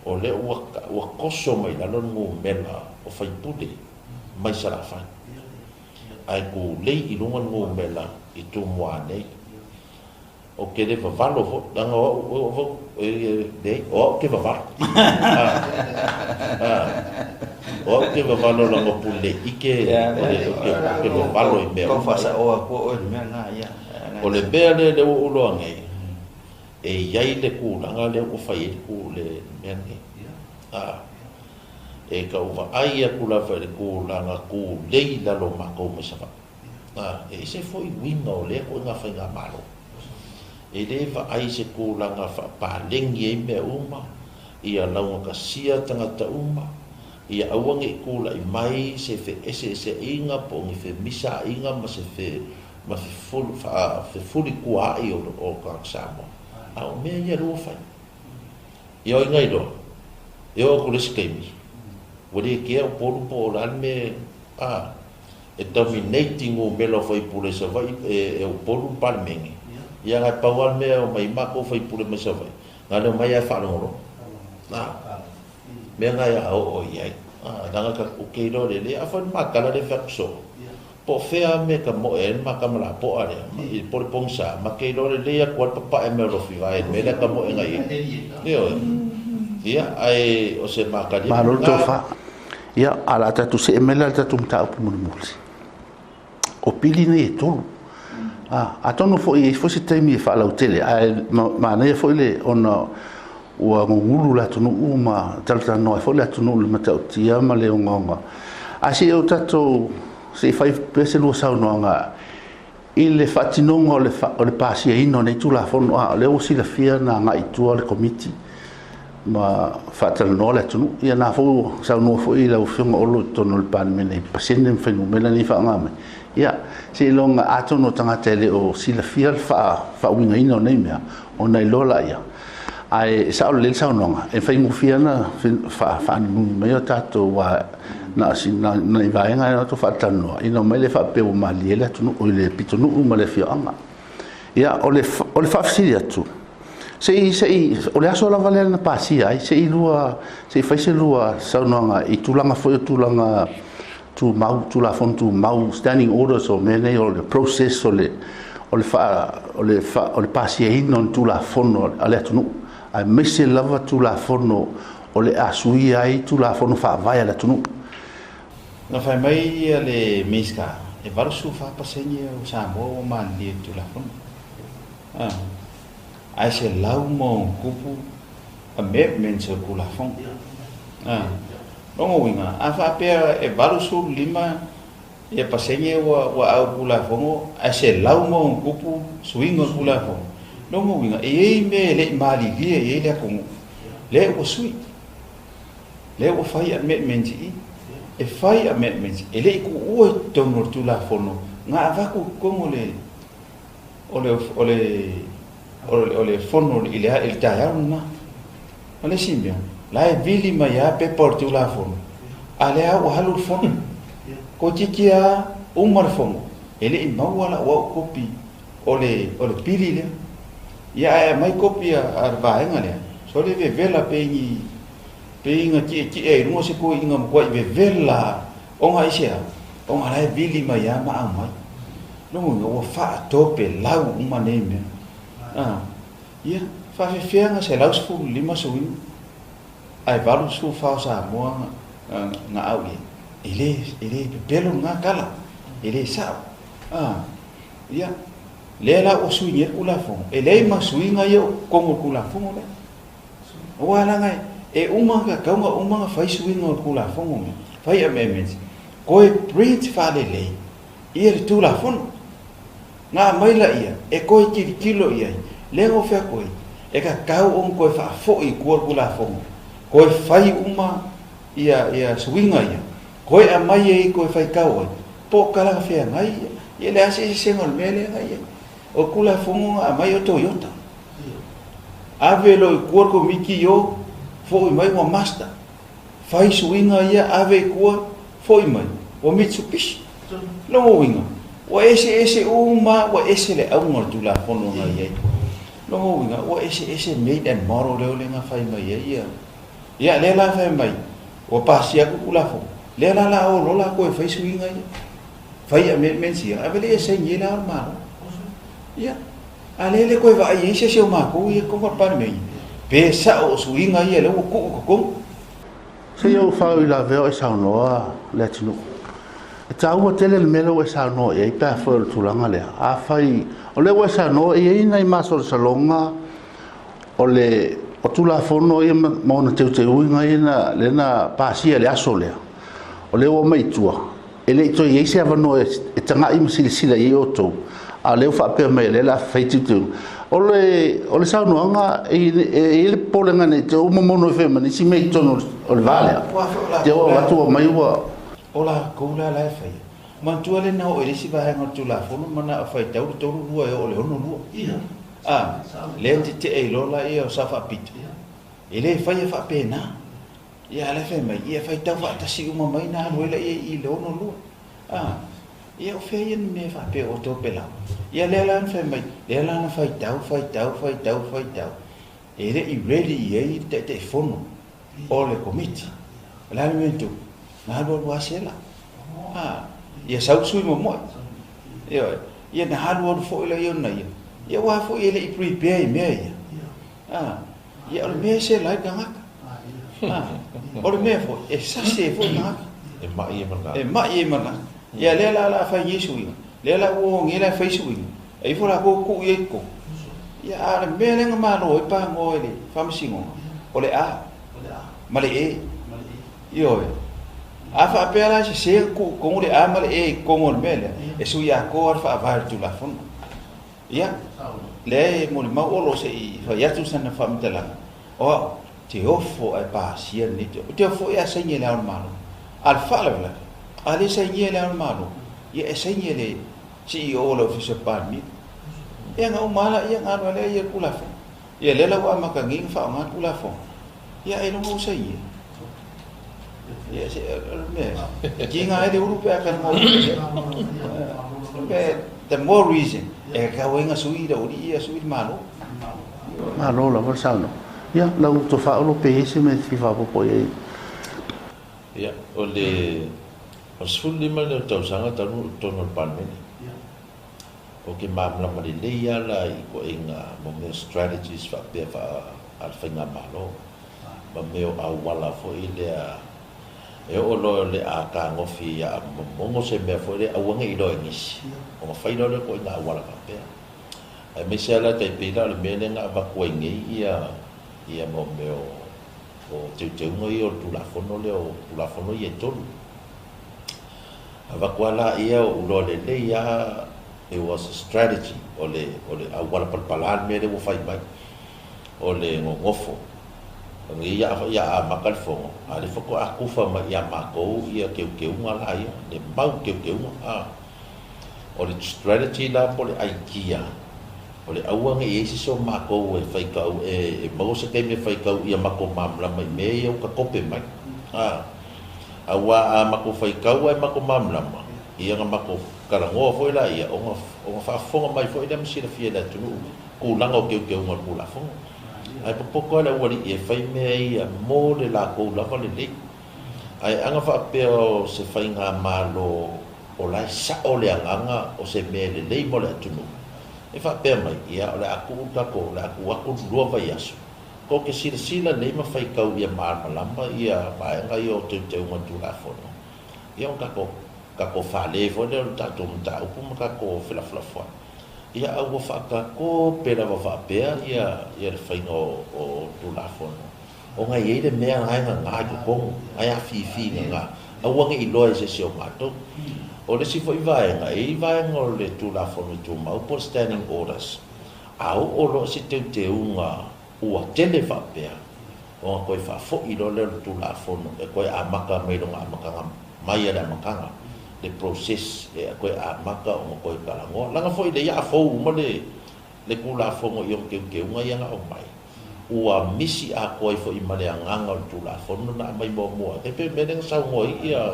o lea ua, ua toso mai lalo le numera o faipule mai Salafai, ae tulei i luga le numera i Tumua nei. Ou te le vavalo foi, leaga o au, o au, leai, o au ou te vavalo. O au ou te vavalo leaga o pule ike, ou te vavalo i mea uma. Tau faasaoa atu oe i le mea lena, ia. O le mea lea lea ua ou iloa nei, e i ai le tulaga lea ua fai ai le mea lenei. E tau vaai atu lava i le tulaga tulei i lalo o matou mai Savaii. E ese foi uiga o lea ituaiga faigamalo. E le vaai i se tulaga faapaleni ai mea uma, ia laugatasia tagata uma, ia aua ne i tulai mai se feeseeseaiga po o ni femisaiga ma se ma fefulituaai o tagata Samoa. A o mea ia lea ua fai. Ia oi nai loa, e oo atu i le isi taimi, ua le kea Upolu po o le a le mea, a. E dominate numera o faipule i Savaii e Upolu le Palemene. Ia na e pau lava le mea e omai ai matou faipule mai Savaii, na le omai lava e faalogologo. A, mea na e a oo i ai. A, leaga ta, ou te iloa lelei, a fai le ma tala lea e fai atu soo, po o fea a mea e tamoe ai le ma tama lapoa lea, i le po o le pogisa, ma te iloa lelei atu lava le papae mai o Lofivae i le mea lea e tamoe nai ai. Ioe. Ia, ae o se mataliaga Malo le tofa. Ia, a o le a tatou see mai la i le tatou mataupu mulimuli. O pili nei e tolu. A, atonu foi e i ai foi se taimi e faalautele, ae manaia foi le ona ua gugulu le atunuu ma talatalanoa ai foi le atunuu i le matautia ma le ogaoga. Ae se i o tatou, se i fai pea se lua saunoaga i le faatinoga o le pasiaina o nei Tulafono, a o lea ua silafia na agai i tua le Komiti ma faatalanoa le atunuu. Ia na foi ua saunoa foi lau Afioga Olo i totonu o le Palemene i pasene ma fuainumera nei faaaoga mai. Ia, seiloga atonu o tagata e le o silafia le faauigaina o nei mea, ona iloa laia. Ae sao lelei le saunoaga, e faigofie lava ona faanunumi mai o tatou aua na o sina nai vaega e o faatalanoa ina omai lea faapea ua malilie le atunuu i le pitonuu ma le afioaga. Ia, o le faafesili atu, se i, se i, o le aso lava lea na pasia ai, se i lua, se i fai se lua saunoaga i tulaga foi o tulaga tumau, Tulafono Tumau, Standing Orders o mea nei o le process o le o le faa, o le faa, o le pasiaina o ni Tulafono a le atunuu, aemaise lava Tulafono o le a suia ai Tulafono Faavae a le atunuu. Na fai mai le Minisita, e 84% o Samoa ua malilie i le Tulafono. Ae 100+ amendments o le Tulafono. Lona uiga, a faapea e 85% ua au Tulafono ae 100+ suiga o le Tulafono, lona uiga, e i ai mea e le i malilie i ai le atunuu, lea ua sui, lea ua fai amendments i i. E fai amendments, e le i tuua i totonu o le Tulafono na avatu i totonu o le o le, o le, o le, o le fono i le, i le taeao lena. O le isi mea, la e vili mai lava pepa o le Tulafono, a o lea lava ua alu le fono. Toeitiiti lava uma le fono, e le i maua lau au kopi o le, o le pili lea. Ia ae aumai kopi a, a le vaega lea, sole vevela pei ni, pei na tietie i luga se toeaina matuai vevela ona aisea? Ona la e vili mai lava ma aumai. Lona uiga ua faatopelau uma nei mea. A, ia, faafefea na 115 suiga ae 84 o Samoa na, na au i ai. E le, e le pepelo lena tala, e le sao. A, ia, lea la ua sui nei le Tulafono, e leai ma suiga ia o totonu o le Tulafono lea. Aua leaga e uma na tatau ona uma ona fai suiga o le Tulafono lenei, fai amendments, toe print faalelei. Ia le Tulafono. Na aumai laia e toe tilotilo i ai, lea na ou fai atu ai, e tatau ona toe faafoi i tua le Tulafono, toe fai uma ia suiga ia, toe aumai ai toe faitau ai, po o talafeagai ia. Ia le a se eseesega o le mea lea na i ai. O le Tulafono na aumai o Toyota. Ave loa i tua le Komiti i o, foi mai ua Mazda. Fai suiga ia, ave i tua, foi mai, ua Mitsubishi. Lona uiga, ua eseese uma, ua ese le auga o le Tulafono na i ai. Lona uiga, ua eseese made and model lea lea na fai mai ai ia. Ia, lea la fai mai, ua pasia atu Tulafono, lea la la o loa latou e fai suiga ia. Fai amendments ia, ave lea e saini ai Le Ao o le Malo. Ia, a lea le toe vaai ai se isi o matou ia i totonu o le Palemene, pe sao o suiga ia lea ua tuu i totonu. Se i ou faauilavea o e saunoa Leatinuu. E taua tele le mea lea ua e saunoa i ai pe afai o le tulaga lea. Afai o lea ua e saunoa e i ai nai masalosaloga o le o Tulafono ia ma ona teuteuina ia na lea na pasia i le aso lea, o lea ua aumai i tua, E le i toe i ai se avanoa e tagai ma silasila i ai outou, a o lea ua faapea mai o lea o le a fai teuteuga. O le, o le saunoaga, e i ai le popolega ne i te i ua momono ifo ai ma nisi mea i totonu o le va lea. Te i ua avatu aumai ua... O latou la la e faia. Manatua lea na oo i le isi vaega o le Tulafono manao faitau le 32 e oo i le 62. A, lea e tetee ai loa laia o Sao Faapito. E le faia faapena. Ia, a o la e fai mai, ia faitau faatasi uma mai na alu ai laia i le 62. A, ia o fea ia ni mea faapea o outou pelau? Ia lea la na fai mai, lea la na faitau, faitau, faitau, faitau, e le i ready i ai le Taitaifono o le Komiti. O le a le mea na tupu? Na alualu lava sela. A, ia sau le sui momoe. Ioe. Ia na alualu foi laia ona ia, ia aua foi e le i prepare i mea ia. A, ia o le mea e sela ai le tagata. O le mea foi, e sasi ai foi le tagata. E mai ai ma le tagata. E mai ai ma le tagata. Ia lea la o le a fai nei suiga, lea la ua o nei la e fai suiga, e ifo latou tuu i ai i totonu. Ia a o le mea lea na malo ai pagoa i le Faamasinoga, o le A ma le E. Ioe. A faapea la e sese ona tuu i totonu le A ma le E i totonu o le mea lea, e sui atoa lava le faavae o le Tulafono. Ia, lea e molimau Olo se i fai atu sana faamatalaga, o au, te ofo ae pasia lenei te, te ofo foi a saini e Le Ao o le Malo. A o le faalavelave, a le sainia e Le Ao o le Malo, ia e saini e le CEO o le Ofisa o le Palemia. Ia na uma lava laia ona alu lava lea ia le Tulafono. Ia lea la ua amata nei ona faaaoga le Tulafono, ia ailoga ua sainia. Ia se, o le mea, e tiga ai le ulu pe a talanoa ulu. The more reason, e tatau ai ona sui le aualii ia, sui le Malo. Malo lava le saunoaga. Ia, lau tofa Olo pe i ai se mea e te fia faaopoopo i ai? Ia, o le 15 lenei o tausaga talu ona ou i totonu o le Palemene. Ou te malamalama lelei lava la i ituaiga mo mea o strategies faapea a le faigamalo ma mea o auala foi lea e oo loa o le a tagofi ia momono se mea foi lea aua ne i iloa e nisi ona fai loa lea o ituaiga auala faapea. Aemaise lava la tai pei la o le mea lea na avatu ai nei ia ia mo mea o teuteuga ia o le Tulafono lea o Tulafono ia e tolu. Avatu lava laia o uloa lelei lava, it was a strategy, o le o le auala palapala le mea lea ua fai mai, o le nonofo. O nei ia ia amata le fono, a o lea faatoa tufa mai ia matou ia teuteuga la ia, le mau teuteuga a. O le strategy la po o le idea, o le aua ne i i ai se isi o matou e faitau e maua se taimi e faitau ia matou malamalama i mea ia ua tatope mai a. Aua a matou faitau ae matou malamalama, ia ona matou talanoa foi laia, ona ona faafofoga mai foi lea ma silafia e le atunuu tulaga o teuteuga o le Tulafono. Ae popoto lava le aualii e fai mea ia mo le latou lava lelei. Ae ana faapea o se faigamalo o la e sao le agaga o se mea lelei mo le atunuu, e faapea mai, ia o le a tuu le tatou, o le a tuu atu le lua vaiaso, Tou te silasila lelei ma faitau ia malamalama ia vaega ia o teuteuga Tulafono, ia ona tatou tatou fale foi lea o le tatou mataupu ma tatou felafolafoai. Ia a ua faatakope lava faapea ia ia le faiga o o Tulafono, ona e i ai le mea la e gaga i totonu, la e afifi gaga. Aua ne i iloa e se isi o matou. O le isi foi vaega, e i ai vaega o le Tulafono Tumau po o le Standing Orders, a oo loa se teuteuga ua tele faapea, ona toe faafoi loa lea o le Tulafono e toe amata mai lona amataga mai a le amataga, le process e toe amata ona toe talanoa. Leaga foi o lea o le a fou uma le le Tulafono i ona teuteuga ia na aumai, ua misi atoa ai foi ma le agaga o le Tulafono na aumai muamua. E pei o le mea lea na saunoa ai ia,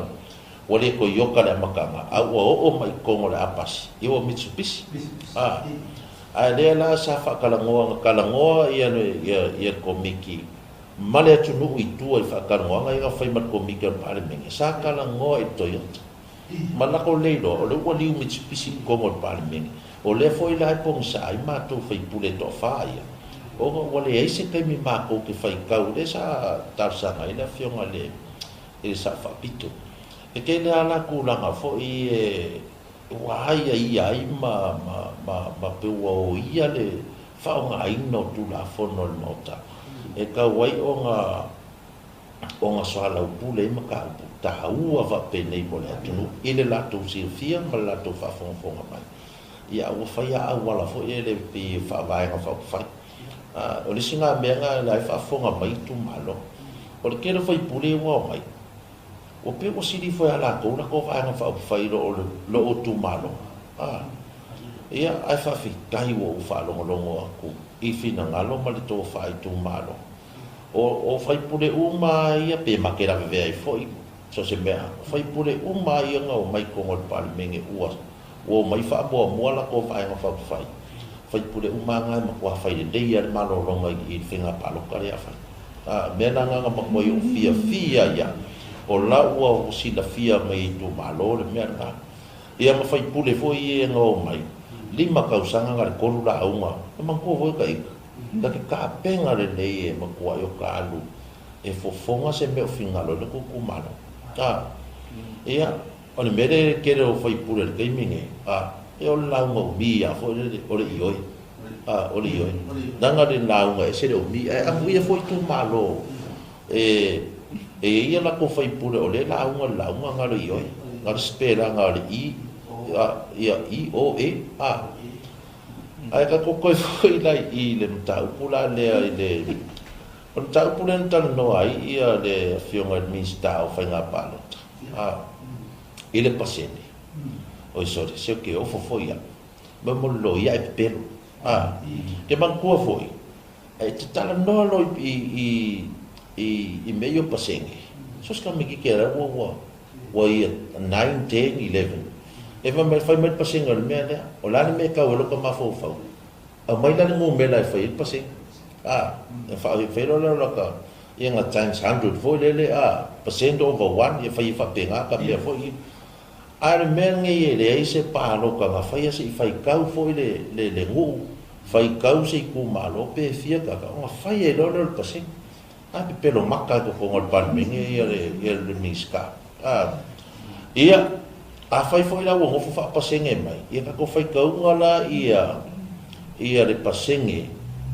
ua le Toyota le amataga, a ua oo mai i totonu o le A-pasi, ia ua Mitsubishi. A, ae lea la sa faatalanoa, na talanoa ia le, ia, ia le Komiti ma le atunuu i tua i faatalanoaga ia na fai ma le Komiti o le Palemene, sa talanoa i le Toyota. Ma lako lea iloa, o lea ua liu Mitsubishi i totonu o le Palemene. O lea foi la e pogisa ai matou sui usufono e toafa ia, ona ua leai se taimi matou te faitau, lea sa talosaga ai le Afioga i le Sao Faapito. E tele lava la tulaga foi e ua aiaia ai ma pei ua oia le faaaogaina o Tulafono a le Maota e tatau ai ona ona soalaupule ai mataupu taua faapenei mo le atunuu i le latou silafia ma le latou faafogafoga mai. Ia, a ua fai lava auala foi e le pei e faavaega faaupufai. O le isi na mea na la e faafofoga mai itumalo, o le tele o faipule ia ua omai, ua pei ua sili ifo ia latou latou vaega faaupufai i lo itumalo. Ia, ae faafetai ua ou faalogologo atu i finagalo ma le tofa i itumalo. O sui usufono uma lava ia, pe ma te lavevea ai foi, so o se mea, o sui usufono uma lava ia na omai i totonu o le Palemene ua omai faamuamua latou Vaega Faaupufai, sui usufono uma lava na e matua fai lelei lava le malologa i le faiga palota lea a fai. A, o le mea la lena na matuai ou fiafia ai lava, o la ua silafia mai e itumalo le mea lena. Ia ma sui usufono foi ia na omai, 5 tausaga na o le 3 lauga, e manatua foi ta ita. Ta te tapena lelei e matuai o ta alu e fofoga se mea o finagalo ai le tou itumalo. A, ia, o le mea lea e tele o faipule i le taimi lenei, a, ia o le lauga umi lava foi lele, o le ioe. A, o le ioe. Leaga le lauga e ese le umi, ae amuia foi itumalo e e i ai a latou faipule o lea e lauga le lauga na o le ioe, na o le sipelaga o le i, a, ia, i, o, e, a. Ae tatou toe foi la i le mataupu la lea i le O le mataupu lea na talanoa ai ia le Afioga i le Minisita o Faiga Palota a i le pasene. Oi sorry, se ou te ofo foi au. Mo mo le loia e pepelo. A ke manatua foi e te talanoa loa i i i i mea ia o pasene. So se tamaititi la ua ua Ua ia 9, 10, 11. E fai mai, fai mai le pasene o le mea lea. O le a le mea e tau ai lota mafaufau? Aumai la le numera e fai ai le pasene. A, e fai loa lea o lata, ia na times 100 foi lele, a, percent over one, ia fai ai faapena ta mea foi ia. A o le mea lenei e leai se palota na faia se i faitau foi le, le, le nuu, faitau se itumalo pe fia tagata, ona fai ai loa lea o le pasene. A pepelo maka i totonu o le Palemene ia le ia le Minisita. A, ia, afai foi la ua nofo faapasene mai, ia tatou faitauga la ia ia le pasene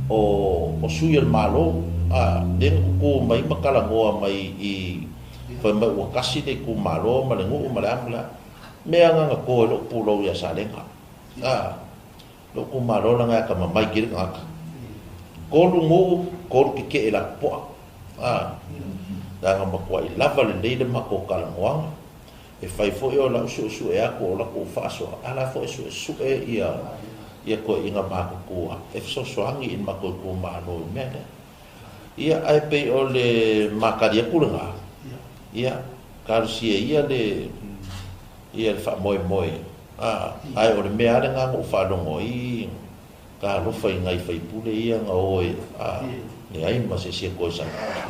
o o sui o le Malo, a, lea na tutu mai ma talanoa mai i fai mai ua tasi le itumalo ma le nuu ma le a ma le a. Mea na na to e lou pulou ia Salega. A. Lou itumalo leaga e atamamai tele tagata. Tolu nuu, tolu tetee lapopoa. A, leaga matuai lava lelei le matou talanoaga. E fai foi o lau suesue atu o latou faasoa, a la foi e suesue ia ia toeaiina matutua e fesoasoani i le matou itumalo i le mea lea. Ia, ae pei o le matali atu lena, ia, talosia ia le ia le faamoemoe, a, ae o le mea lava lena na ou faalogo ai, talofa i nai faipule ia na o e, a, leai ma se isi e toe sau.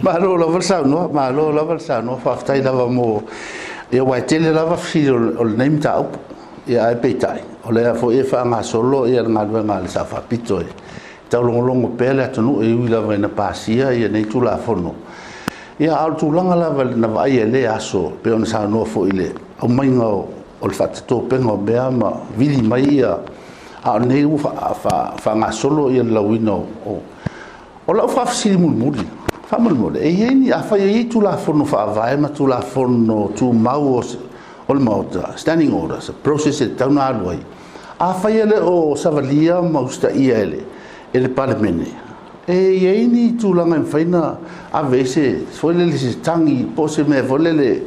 Malo lava le saunoa, malo lava le saunoa, faafetai lava mo, ia aua e tele lava fesili o lenei mataupu. Ia ae peitai, o lea foi e faagasolo ia le galuega a le Sao Faapito e taulogologo pea le atunuu e ui lava ina pasia ia nei Tulafono. Ia a o le tulaga lava na vaaia i lea aso, pei ona saunoa foi i le aumaiga o le faatatopega o mea ma vili mai ia, a o lenei ua faagasolo ia le lauina o lau faafesili mulimuli. Faamolemole, e i ai ni, afai e i ai Tulafono Faavae ma Tulafono Tumau o le Maota, Standing Orders, process e tatau ona alu ai, afai e le o savalia ma usitaia e le Palemene, e i ai ni tulaga e mafai ona ave ai se foi lele se tagi po o se mea foi lele,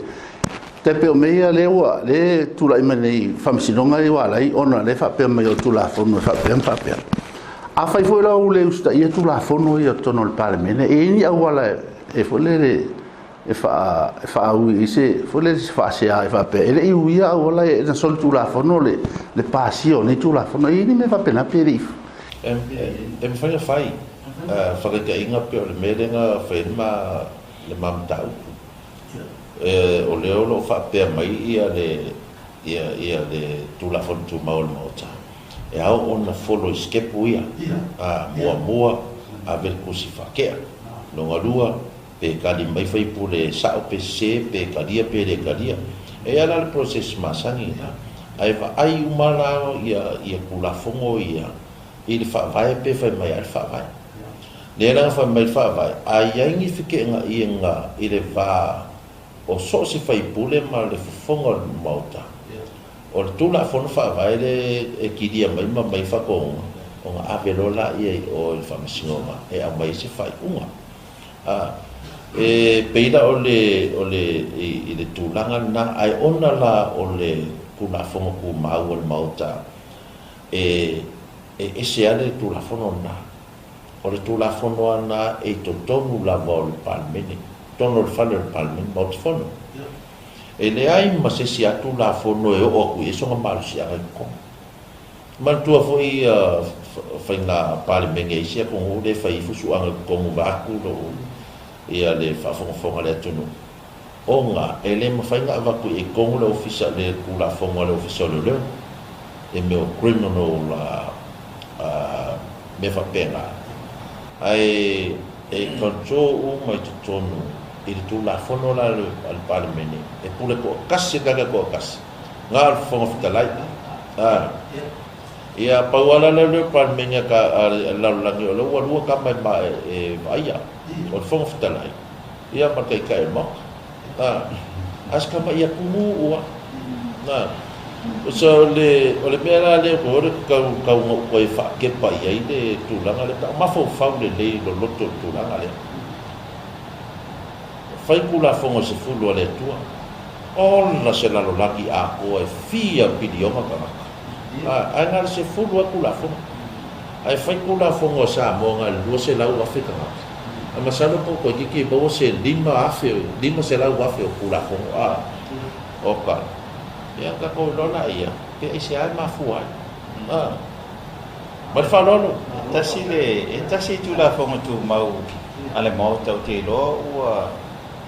tai pei o mea ia lea ua lea e tulai mai nei faamasinoga ia ua ala ai ona lea e faapea mai o le Tulafono e faapea ma faapea. Afai foi la ua le usitaia Tulafono ia i totonu o le Palemene, e i ai ni auala e foi lele e faaui ai se foi lele se faasea e faapea e le i uia auala e na solitulafono le pasia o nei Tulafono. E i ai ni mea faapena pe le i? E mafai ona fai faataitaiga pei o le mea lea na fai ai le ma mataupu. O lea o lo o faapea mai le Tulafono Tumau a le Maota, e ao ona follow i sitepu ia. Muamua, ave le tusi faatea. Lona lua, pe tali mai faipule e sao pe sese, pe talia pe le talia. E i ai la le process masani lena, ae vaai uma la ia Tulafono ia i le Faavae pe fai mai lava le Faavae. Lea la na fai mai le Faavae, a i ai ni feteenaiga i le va o so o se faipule ma le fofoga o le Maota, o le Tulafono Faavae lea e kilia mai ma aumai faatonuga, ona ave loa laia i o i le Faamasinoga e aumai ai se faaiuga. A, e pei la o le, o le, i, i le tulaga lena, ae ona la o le Tulafono Tumau a le Maota, e, e ese lava le Tulafono lena. O le Tulafono lava lena e i totonu lava o le Palemene, totonu o le fale o le Palemene, Maota Fono. E leai ma se isi lava Tulafono e oo atu i ai sona malosiaga i totonu. Manatua foi faiga Palemene a isi atunuu lea e fai ai fusuaga i totonu vaeatu lou ia le faafogafoga a le atunuu, ona e le mafai ona avatu i totonu le Ofisa le Tulafono a le Ofisa o Leoleo i mea o criminal mea faapena, ae e control uma i totonu i le Tulafono la a le Palemene e pule toatasi le tagata toatasi. Na o le Fofoga Fetalai. A. Ia, pau lava la lea o le Palemene a le lalolagi, o lea ua lua tama e vaaia, o le Fofoga Fetalai, ia ma le Taitai o le Maota. A. A o se tama atunuu lava. A. So, o le mea la lea o le tau tau na ou toe faatepa i ai le tulaga lea, pe a ou mafaufau lelei loloto i le tulaga lea. Fai Tulafono e 10 a le Atua. Ola se lalolagi atoa e fia piliona tagata. Ae na o le 10 lava Tulafono. Ae fai Tulafono a Samoa na o le 200,000 tagata. Ae masalo po o toeitiiti e maua se 5,000, 500,000 o Tulafono. A, oka. Ia tatou iloa laia, pe aisea e mafua ai. A. Ma le faaaloalo. Tasi le, e tasi Tulafono Tumau a le Maota ou te iloa ua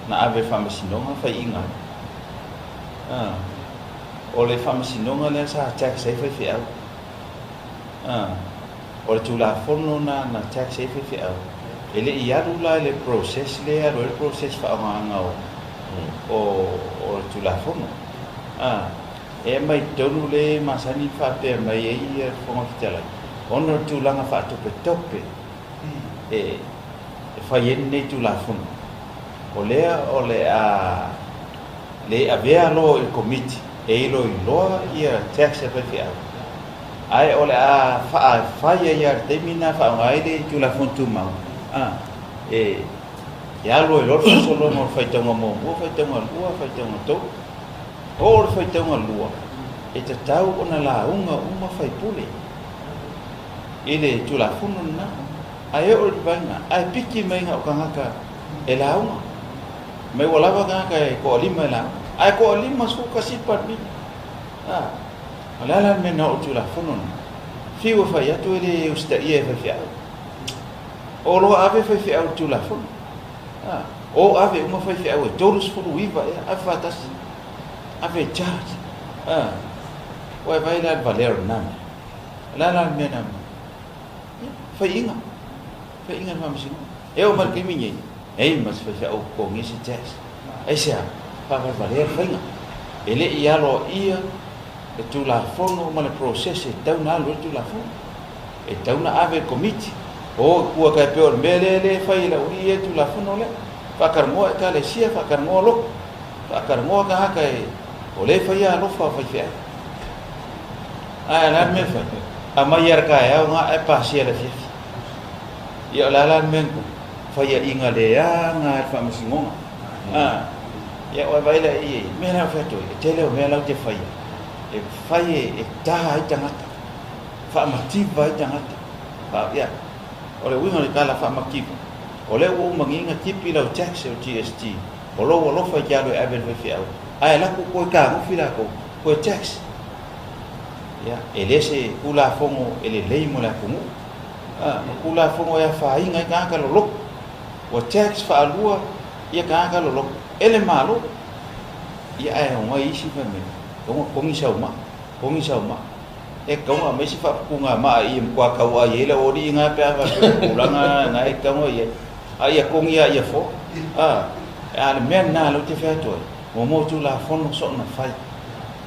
na ave i le Faamasinoga faiiga ai. A, o le Faamasinoga lea sa tax ai faifeau. A, o le Tulafono na na tax ai faifeau. E le i alu la i le process lea e alu ai le process faaaogaina o, o, o le Tulafono. A, e aumai i totonu lea e masani ona faapea mai ai le Fofoga Fetalai, ona o le tulaga faatopetope e fai ai lenei Tulafono. O lea o le a le avea loa i le Komiti e iloiloa ia tax a faifeau, ae o le a faafai ai lava i le taimi lena e faaaoga ai le Tulafono Tumau, a, e alu ai loa le faasologa o le faitauga muamua, faitauga lua, faitauga tolu. Oo le faitauga lua, e tatau ona lauga uma faipule i le Tulafono lena. Ae oo i le vaega, ae piki mai na o tagata e lauga. Mai ua lava tagata e toalima e lauga. Ae toalima 11 Palemene. A, o le a la le mea na oo i le Tulafono lena? Fiu e fai atu e le usitaia e faifeau. O loa ave faifeau i le Tulafono. A, o ave uma faifeau e 39 ea, ave faatasi. Ave e charge. A, ua e vaai la i le valea o lena mea. O le a la le mea na Ia, faiiga. Faiiga i le Faamasinoga. E oo mai i le taimi lenei, e i ma se faifeau o totogia se tax. Aisea? Faavalevalea le faiga. E le i aloaia le Tulafono ma le process e tatau ona alu ai le Tulafono. E tatau ona ave i le Komiti. O i tua tai pei o le mea lea lea e fai e le aualii ia i le Tulafono lea. Faatalanoa Ekalesia, faatalanoa lotu, faatalanoa tagata e o lea e faia alofa o faifeau. Ae o le a le mea e fai? Aumai lava i le taeao lena ae pasia i le afiafi. Ia o le a la le mea na tupu? Faiaina leaga lava e le Faamasinoga. A, ia ua e vaai la i ai, mea la e fai atu ai, e tele o mea la ou te faia, e fai e ta ai tagata, faamativa ai tagata. Ia, o le uiga o le tala faamativa, o lea ua uma nei ona tipi lau tax o le GST, o lou alofa e te alu e ave i le faifeau, ae alu atu toe tagofi latou, toe tax. Ia, e le se Tulafono e lelei mo le atunuu. A, o Tulafono e afaina ai tagata loloto. Ua tax faalua ia tagata loloto e le Malo. Ia ae omai isi fai mai, e ono togi sau maa, togi sau maa. E tatau ona aumai se faaputuga maa i e matua tauaai ai le aualii na pe a faapea o le tulaga na e tatau ona i ai. A ia togi lava ia fua. A, a o le mea lena lea ou te fai atu ai, muamua o Tulafono soona fai.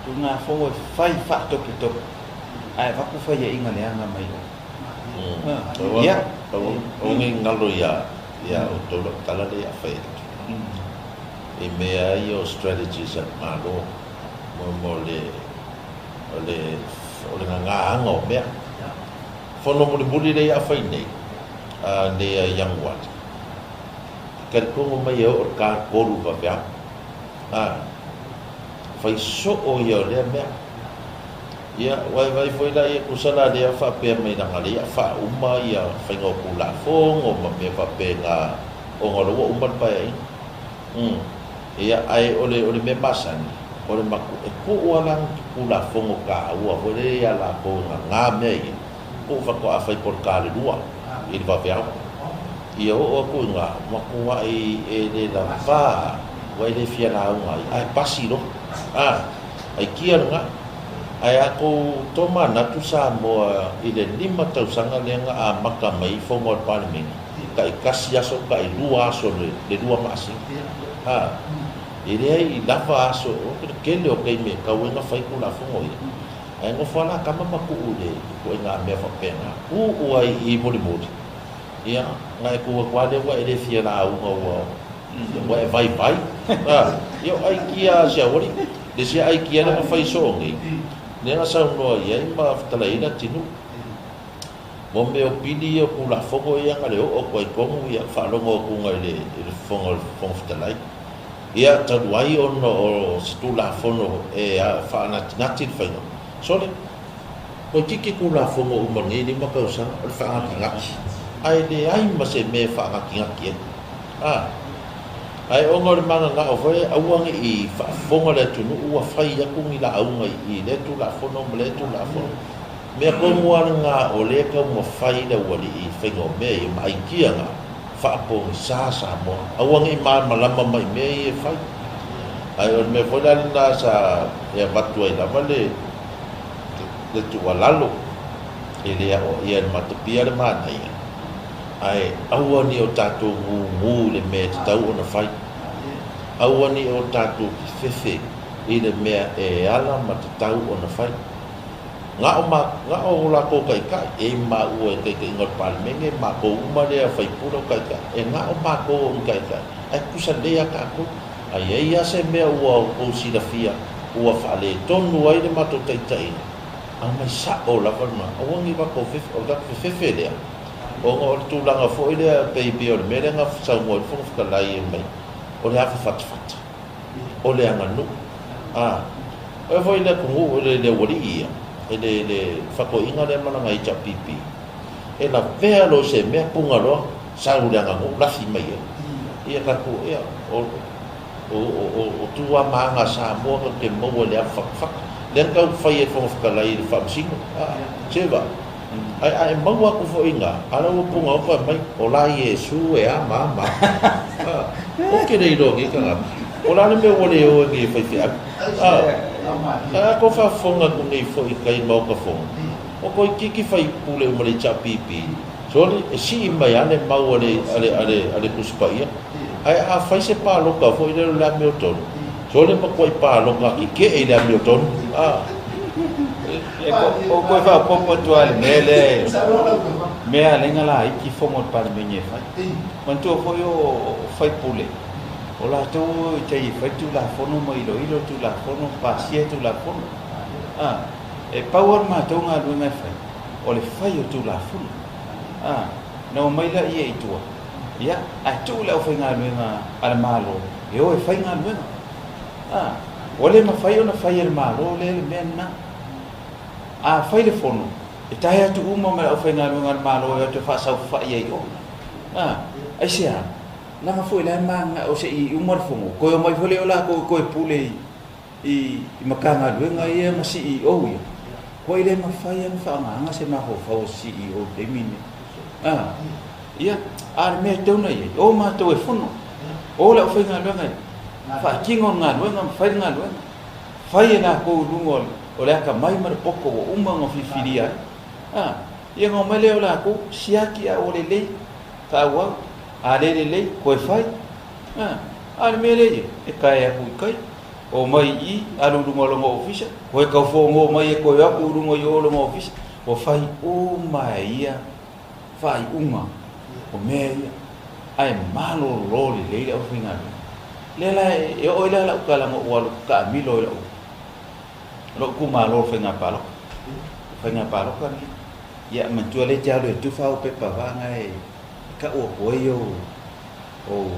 Tulafono e fai faatopetope ae avatu faiaiga leaga mai o. Ia. Aua ne i galo ia outou lau tala lea o le a fai atu. I mea ia o strategies a le Malo mo le o le o le gagāga o mea. Fono mulimuli lea ia fai nei, a nei a Ianuari, e talitonu mai e oo i le ta 3 vaveao. A, fai soo ia o lea mea. Ia, ua e vaai foi la ia tusa la lea faapea mai leaga lea ia faauma ia faiga o Tulafono ma mea faapena ona o lea ua uma le Paeaiga. Umm. Ia, ae o le, o le mea masani, o le matou, e tuu lava la ni Tulafono taua foi lea ia latou e gaga mea ia, tuu faatoa fai po o le ta le 2 i le vaveao. Ia oo atu i ina, matuai e le lava, ua e le fia lauga ai, ae pasi loa. A, aikia lena. Ae a tou tomanatu Samoa i le 5 tausaga lea na amata mai ai fono a le Palemene, taitasi aso, tailua aso le 2 masina. A, e leai lava aso, o le tele o taimi e tatau ai ona fai Tulafono ia. Ae nofo lava la tama ma tuu i le ituaiga mea faapena. Tuu ai i mulimuli, ia, na e tu atu lava lea ua e le fia lauga ua ua e vaivai. A, ia o aikia a si aualii. Le isi aikia lea na fai soo nei, lea na saunoa i ai ma fetalai ai Leatinuu. Mo mea o pili ia o Tulafono ia na le oo atu ai tonu ia faalogo atu i le i le fofoga o le Fofoga Fetalai. Ia talu ai ona o se Tulafono e faanatinati le faiga. Sole, toeitiiti Tulafono uma nei 5 tausaga o le faanatinati, ae leai ma se mea e faanatinati ai. A, ae ona o le mananao foi aua ne i faafofoga le atunuu ua fai atu ni lauga i lea Tulafono ma lea Tulafono. Mea tonu lava lena o lea e taumafai le aualii i faiga o mea ia ma aikia na faapogisa Samoa. Aua ne i malamalama mai i mea ia e fai. Ae o le mea foi la lena sa e avatu ai lava le le tuualalo e le aoaia e le matapia le manaia, ae aua ne i o tatou gugu i le mea e tatau ona fai. Aua ne i o tatou fefefe i le mea e ala ma tatau ona fai. Na o ma, na o latou taitai, e i maua e taitaiga o le Palemene, matou uma lea faipule o taitai, e na o matou o ni taitai, ae tusa lelei a tatou. A i ai lava se mea ua outou silafia ua faaletonu ai le matou taitaiga, aumai sao lava le ma, aua ne i matou fefe, o le tatou fefefe lea, ona o le tulaga foi lea pei, pei o le mea lea na saunoa ai le Fofoga Fetalai e mai, o le ava fatafata. o le aganuu. A, o ia foi le atunuu, le, le aualii ia, e le, le faatoeaiga lea ma lana HRPP, e lavea loa i se mea, puna loa, sau le aganuu, lafi mai ai. Ia tatou, ia, o, o, o, o tu lava ma aga a Samoa tatou te maua i le ava fatafata. Lea na tau fai e le Fofoga Fetalai i le Faamasino. A, se va. Ae a e maua atu foi i ina, a la ua puna atu fai mai, o la Iesu e a ma a ma a. Ou te le iloa nei tagata. O le a le mea ua le o ai nei e faifeau? A, a tou faafofoga atu nei foi i tai Maota Fono, o toeitiiti faipule uma le HRPP, sole, e sii mai lava le mau a le, a le, a le, a le Tusi Paia. Ae a fai se palota foi lea o le amiotonu, sole, matuai palota tetee i le amiotonu. A. Ia, o koe faaopoopo atu lava i le mea lea, mea a lenga laiti fono o le Palemene e fai. Manatua foi o faipule, o latou i tai e fai Tulafono ma iloilo Tulafono ma pasia Tulafono. E pau lava le matou galuega e fai, o le fai o Tulafono. Na omai laia i tua, ia, ae tuu le aufaigaluega a le Malo e o e fai galuega. Ua le mafai ona fai e le Malo lea le mea lena. A fai le fono, e tae atu uma ma le aufaigaluega a le Malo e o atu e faasaofai ai i o. Aisea? Leaga foi la e mananao se i uma le fono, toe omai foi lea o latou e toe pule i Matagaluega ia ma CEO ia. Ua le mafai ona faagaaga se mafaufau o se CEO i le taimi lenei. Ia, a o le mea e tatau ona i ai, o matou e fono, o le aufaigaluega e faatino le galuega ma fai le galuega. Fai e latou i luga o le atamai ma le poto ua uma ona filifilia ai. Ia ona omai lea o latou, siaki a ua lelei, faaauau, a le lelei, toe fai. A o le mea lea e i ai, e tae atu i tai, omai i i, alu i luga o lona ofisa, toe tau fono mai e toe o atu i luga i o lona ofisa, ua fai uma e ia faaiuga o mea ia, ae malolo lelei le aufaigaluega. Lea la e oo ai la lau tala na ou alu taamilo i lou itumalo o le faiga palota. O faiga palota lenei. Ia manatua lea e te alu e tufa au pepa vaga e tau atu ai ou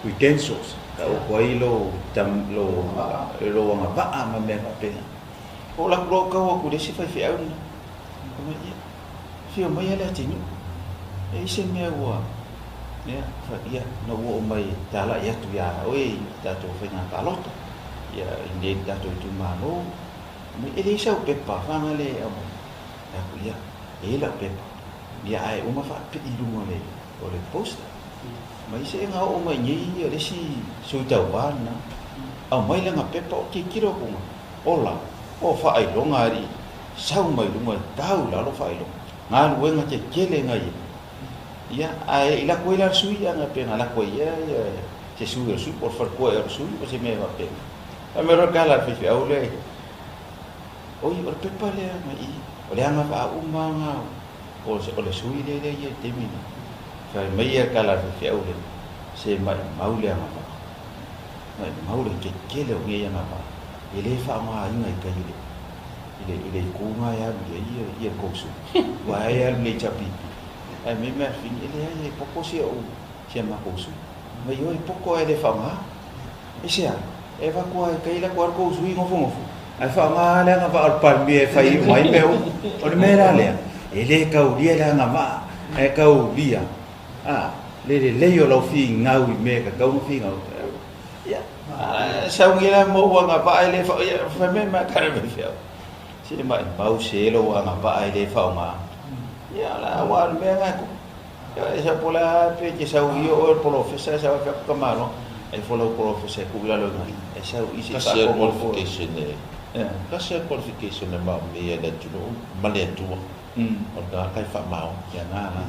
credentials, tau atu ai lou agavaa ma mea faapena. Ou alu atu loa tau atu i le isi faifeau lena. Fai mai, ia, afio mai lava Leatinuu. E i ai se mea ua, ia, ia, na ou oo mai e talai atu ia oe i le tatou faiga palota, ia, i inei i le tatou itumalo. Fai mai, e leai sau pepa whangale e aumai. Fai atu, ia, e i ai lau pepa. Ia, ae uma faapipii i luga o le poster. Mai se na oo mai nei ia le isi sui tauva lena. Aumai lana pepa o tilotilo atu na, ola, o faailoga alii, sau mai luga e tau i lalo faailoga. Galuega tetele na ia. Ia, ae i lako ai la le sui, ana pe na lako ai ia se sui o le sui, po o le faletua ea o le sui, po o se mea faapena. Fai mai loa le tala a le faifeau lea, oi, o le pepa lea na i, o le agavaa uma lava na o le sui lea lea ia i le taimi lenei. Fai mai ia le tala a le faifeau lea, se maimau le agavaa, maimau le tetele o nei agavaa, e le faaaogaina i tai i le itu na e alu i ai ia le tou sui, aua e alu i le HRPP. Ae mea mea fini, e leai e poto si au si a matou sui. Mai oi poto ae le faaaoga. Aisea? E avatu lava i tai lako lava le tou sui nofonofo, ae faaaoga le agavaa o le Palemia e fai uma ai mea uma. O le mea la lea, e le taulia le agavaa, ae taulia le lelei o lau finau i mea e tatau ona finau. Ia, sau nei la ma ou agavaa e le faaaoga, ia fai mai ma tala mai feau. Se maimau se lou agavaa e le faaaoga. Ia, la aua o le mea lena e tupu. Ia, e sau po o le a pe te sau i o oe o le polofesa, sau ai fai atu tamaloa, e ifo lau polofesa e tuu i lalo i ina, e sau i se i Tasi a faatonu atu oe. qualification e, tasi a qualification e maomia e le atunuu ma le Atua, o le tagata e faamaoni. Ia na la.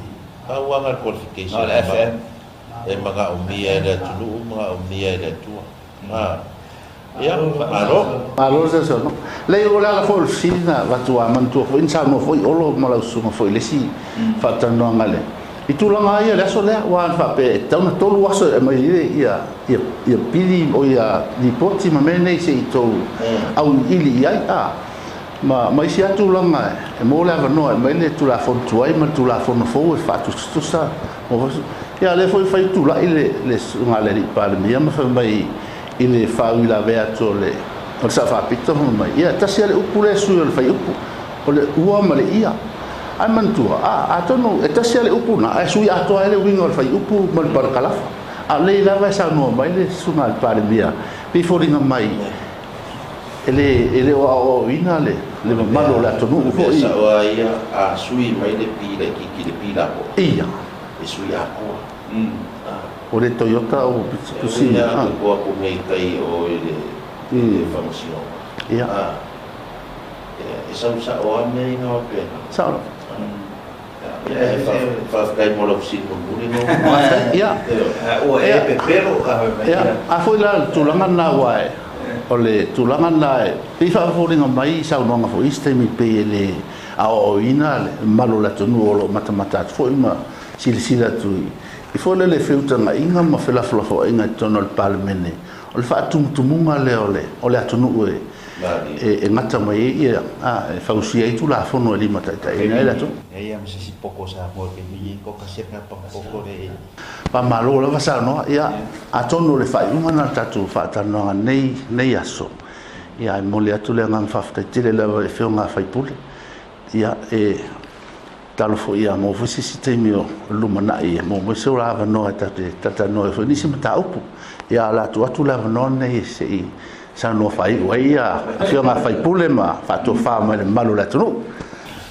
Pau lava le Na o qualification le e FM. e manaomia e le atunuu, manaomia e le Atua. Ia, malo. Malo le sausaunoaga. Leai, o le ala foi o le fesili na avatu a manatua foi na saunoa foi Olo ma lau susuga foi i le isi faatalanoaga i le i tulaga lava ia o le aso lea, aua na faapea e tatau ona 3 aso e aumai ai ia ia pili o ia lipoti ma mea nei se i tou auiliili i ai a ma ma isi lava tulaga e maua le avanoa e aumai le Tulafono tuai ma le Tulafono fou e faatusatusa. Ia a o lea foi e fai tulai le le susuga a le Alii Palemia ma fai mai i le faauilavea atu o le o le Sao Faapito ma fai mai, ia tasi lava le upu lea e sui o le fuaiupu, o le ua ma le ia. Ae manatua, a, atonu e tasi lava le upu lena, ae sui atoa ai le uiga o le fuaiupu ma le parakalafa. A o lea lava e saunoa mai le susuga a le Palemia, pei e foliga mai e le e le o aoaoina le le O le mamalu o le mea, o atunuu le mea foi. sao lava ia, a sui mai le P laitiiti i le P lapoa, Ia. e sui atoa. O le Toyota o E ui Mitsubishi, lava a. ke to atu nei i tai o i le i le faamasinoga, Ia. e sau sa'o lava mea ia na faapena. Sao lava. Ia, Ae e se faafetai mo lau fesili mulimuli lau Faafetai. Ia. Ioe. Ua e Ia. pepelo a fai mai Ia, ia. a foi la le tulaga lena aua e O le tulaga lena e pei e faafoliga mai i saunoaga foi i isi taimi pei e le aoaoina le mamalu o le atunuu o lo o matamata atu foi ma silasila atu i foi lele feutagaiga ma felafolafoaiga i totonu o le Palemene, o le faatumutumuga lea o le atunuu e e gata mai ai ia, e fausia ai Tulafono e limataitaiina ai le atunuu. Leai lava ma se isi poko o Samoa i le taimi nei, ko kasi lava ka poko le. Faamalo lava saunoa. Ia, atonu o le faaiuga lena o le tatou faatalanoaga i lenei aso, ia ae momoli atu le agaga faafetai tele lava i Afioga a sui usufono. Ia, e tatalo foi ia maua foi se isi taimi o lumanai e maua mai se avanoa e tatou te talatalanoa ai foi i nisi mataupu. Ia, ae o le a tuu atu le avanoa lenei se i saunoa faaiu ai ia Afioga a sui usufono ma faatofa mai le mamalu o le atunuu.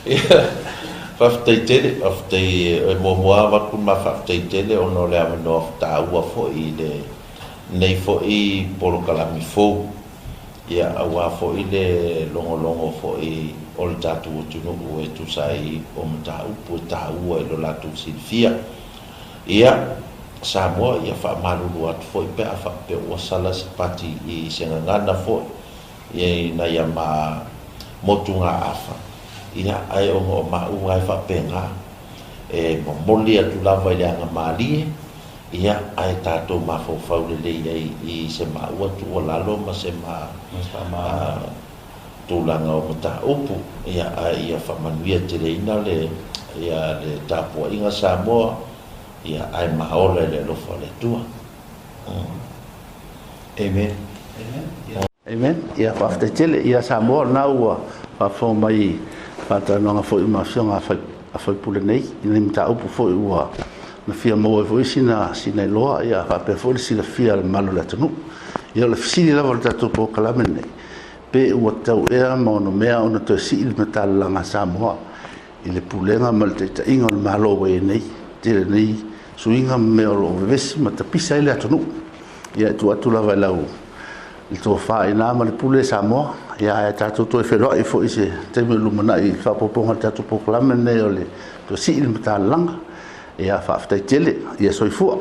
Ia, faafetai tele, faafetai e muamua avatu le ma faafetai tele ona o le avanoa taua foi i lenei foi polokalame fou, ia aua foi le logologo foi o le tatou atunuu e tusa ai o mataupu e taua i lo latou silafia. Ia, Samoa, ia faamalulu atu foi pe a faapea ua sala se pati i se gagana foi i nai a ma motugaafa, ia, ae ona o maʻu lava e faapena, e momoli atu lava i le aga malie, ia, ae tatou mafaufau lelei ai i se maua tuualalo ma se ma tulaga o mataupu, ia, ae ia faamanuia teleina le, ia, le tapuaiga Samoa, ia, ae ma ola i le alofa o le Atua. Amen. Amen. Ia, faafetai tele. Ia, Samoa, o lena ua faafofoga mai i faatalanoaga foi ma Afioga a sui usufono nei, i ni mataupu foi ua na fia maua ai foi sina, sina iloa, ia, faapea foi le silafia a le mamalu o le atunuu. Ia, o le fesili lava o le tatou polokalame lenei, pe ua tatau ea ma onomea ona toe sii le matalalaga a Samoa i le pulega ma le taitaiga o le Malo ua i ai nei, tele nei suiga ma mea o lo o vevesi ma tapisa ai le atunuu. Ia, e tuu atu lava i lau le tofa i ina ma le pule Samoa, ia ae tatou toe feiloai foi i se taimi o lumanai i le faaopoopoga o le tatou polokalame lenei o le toe sii le matalalaga. Ia, faafetai tele. Ia soifua.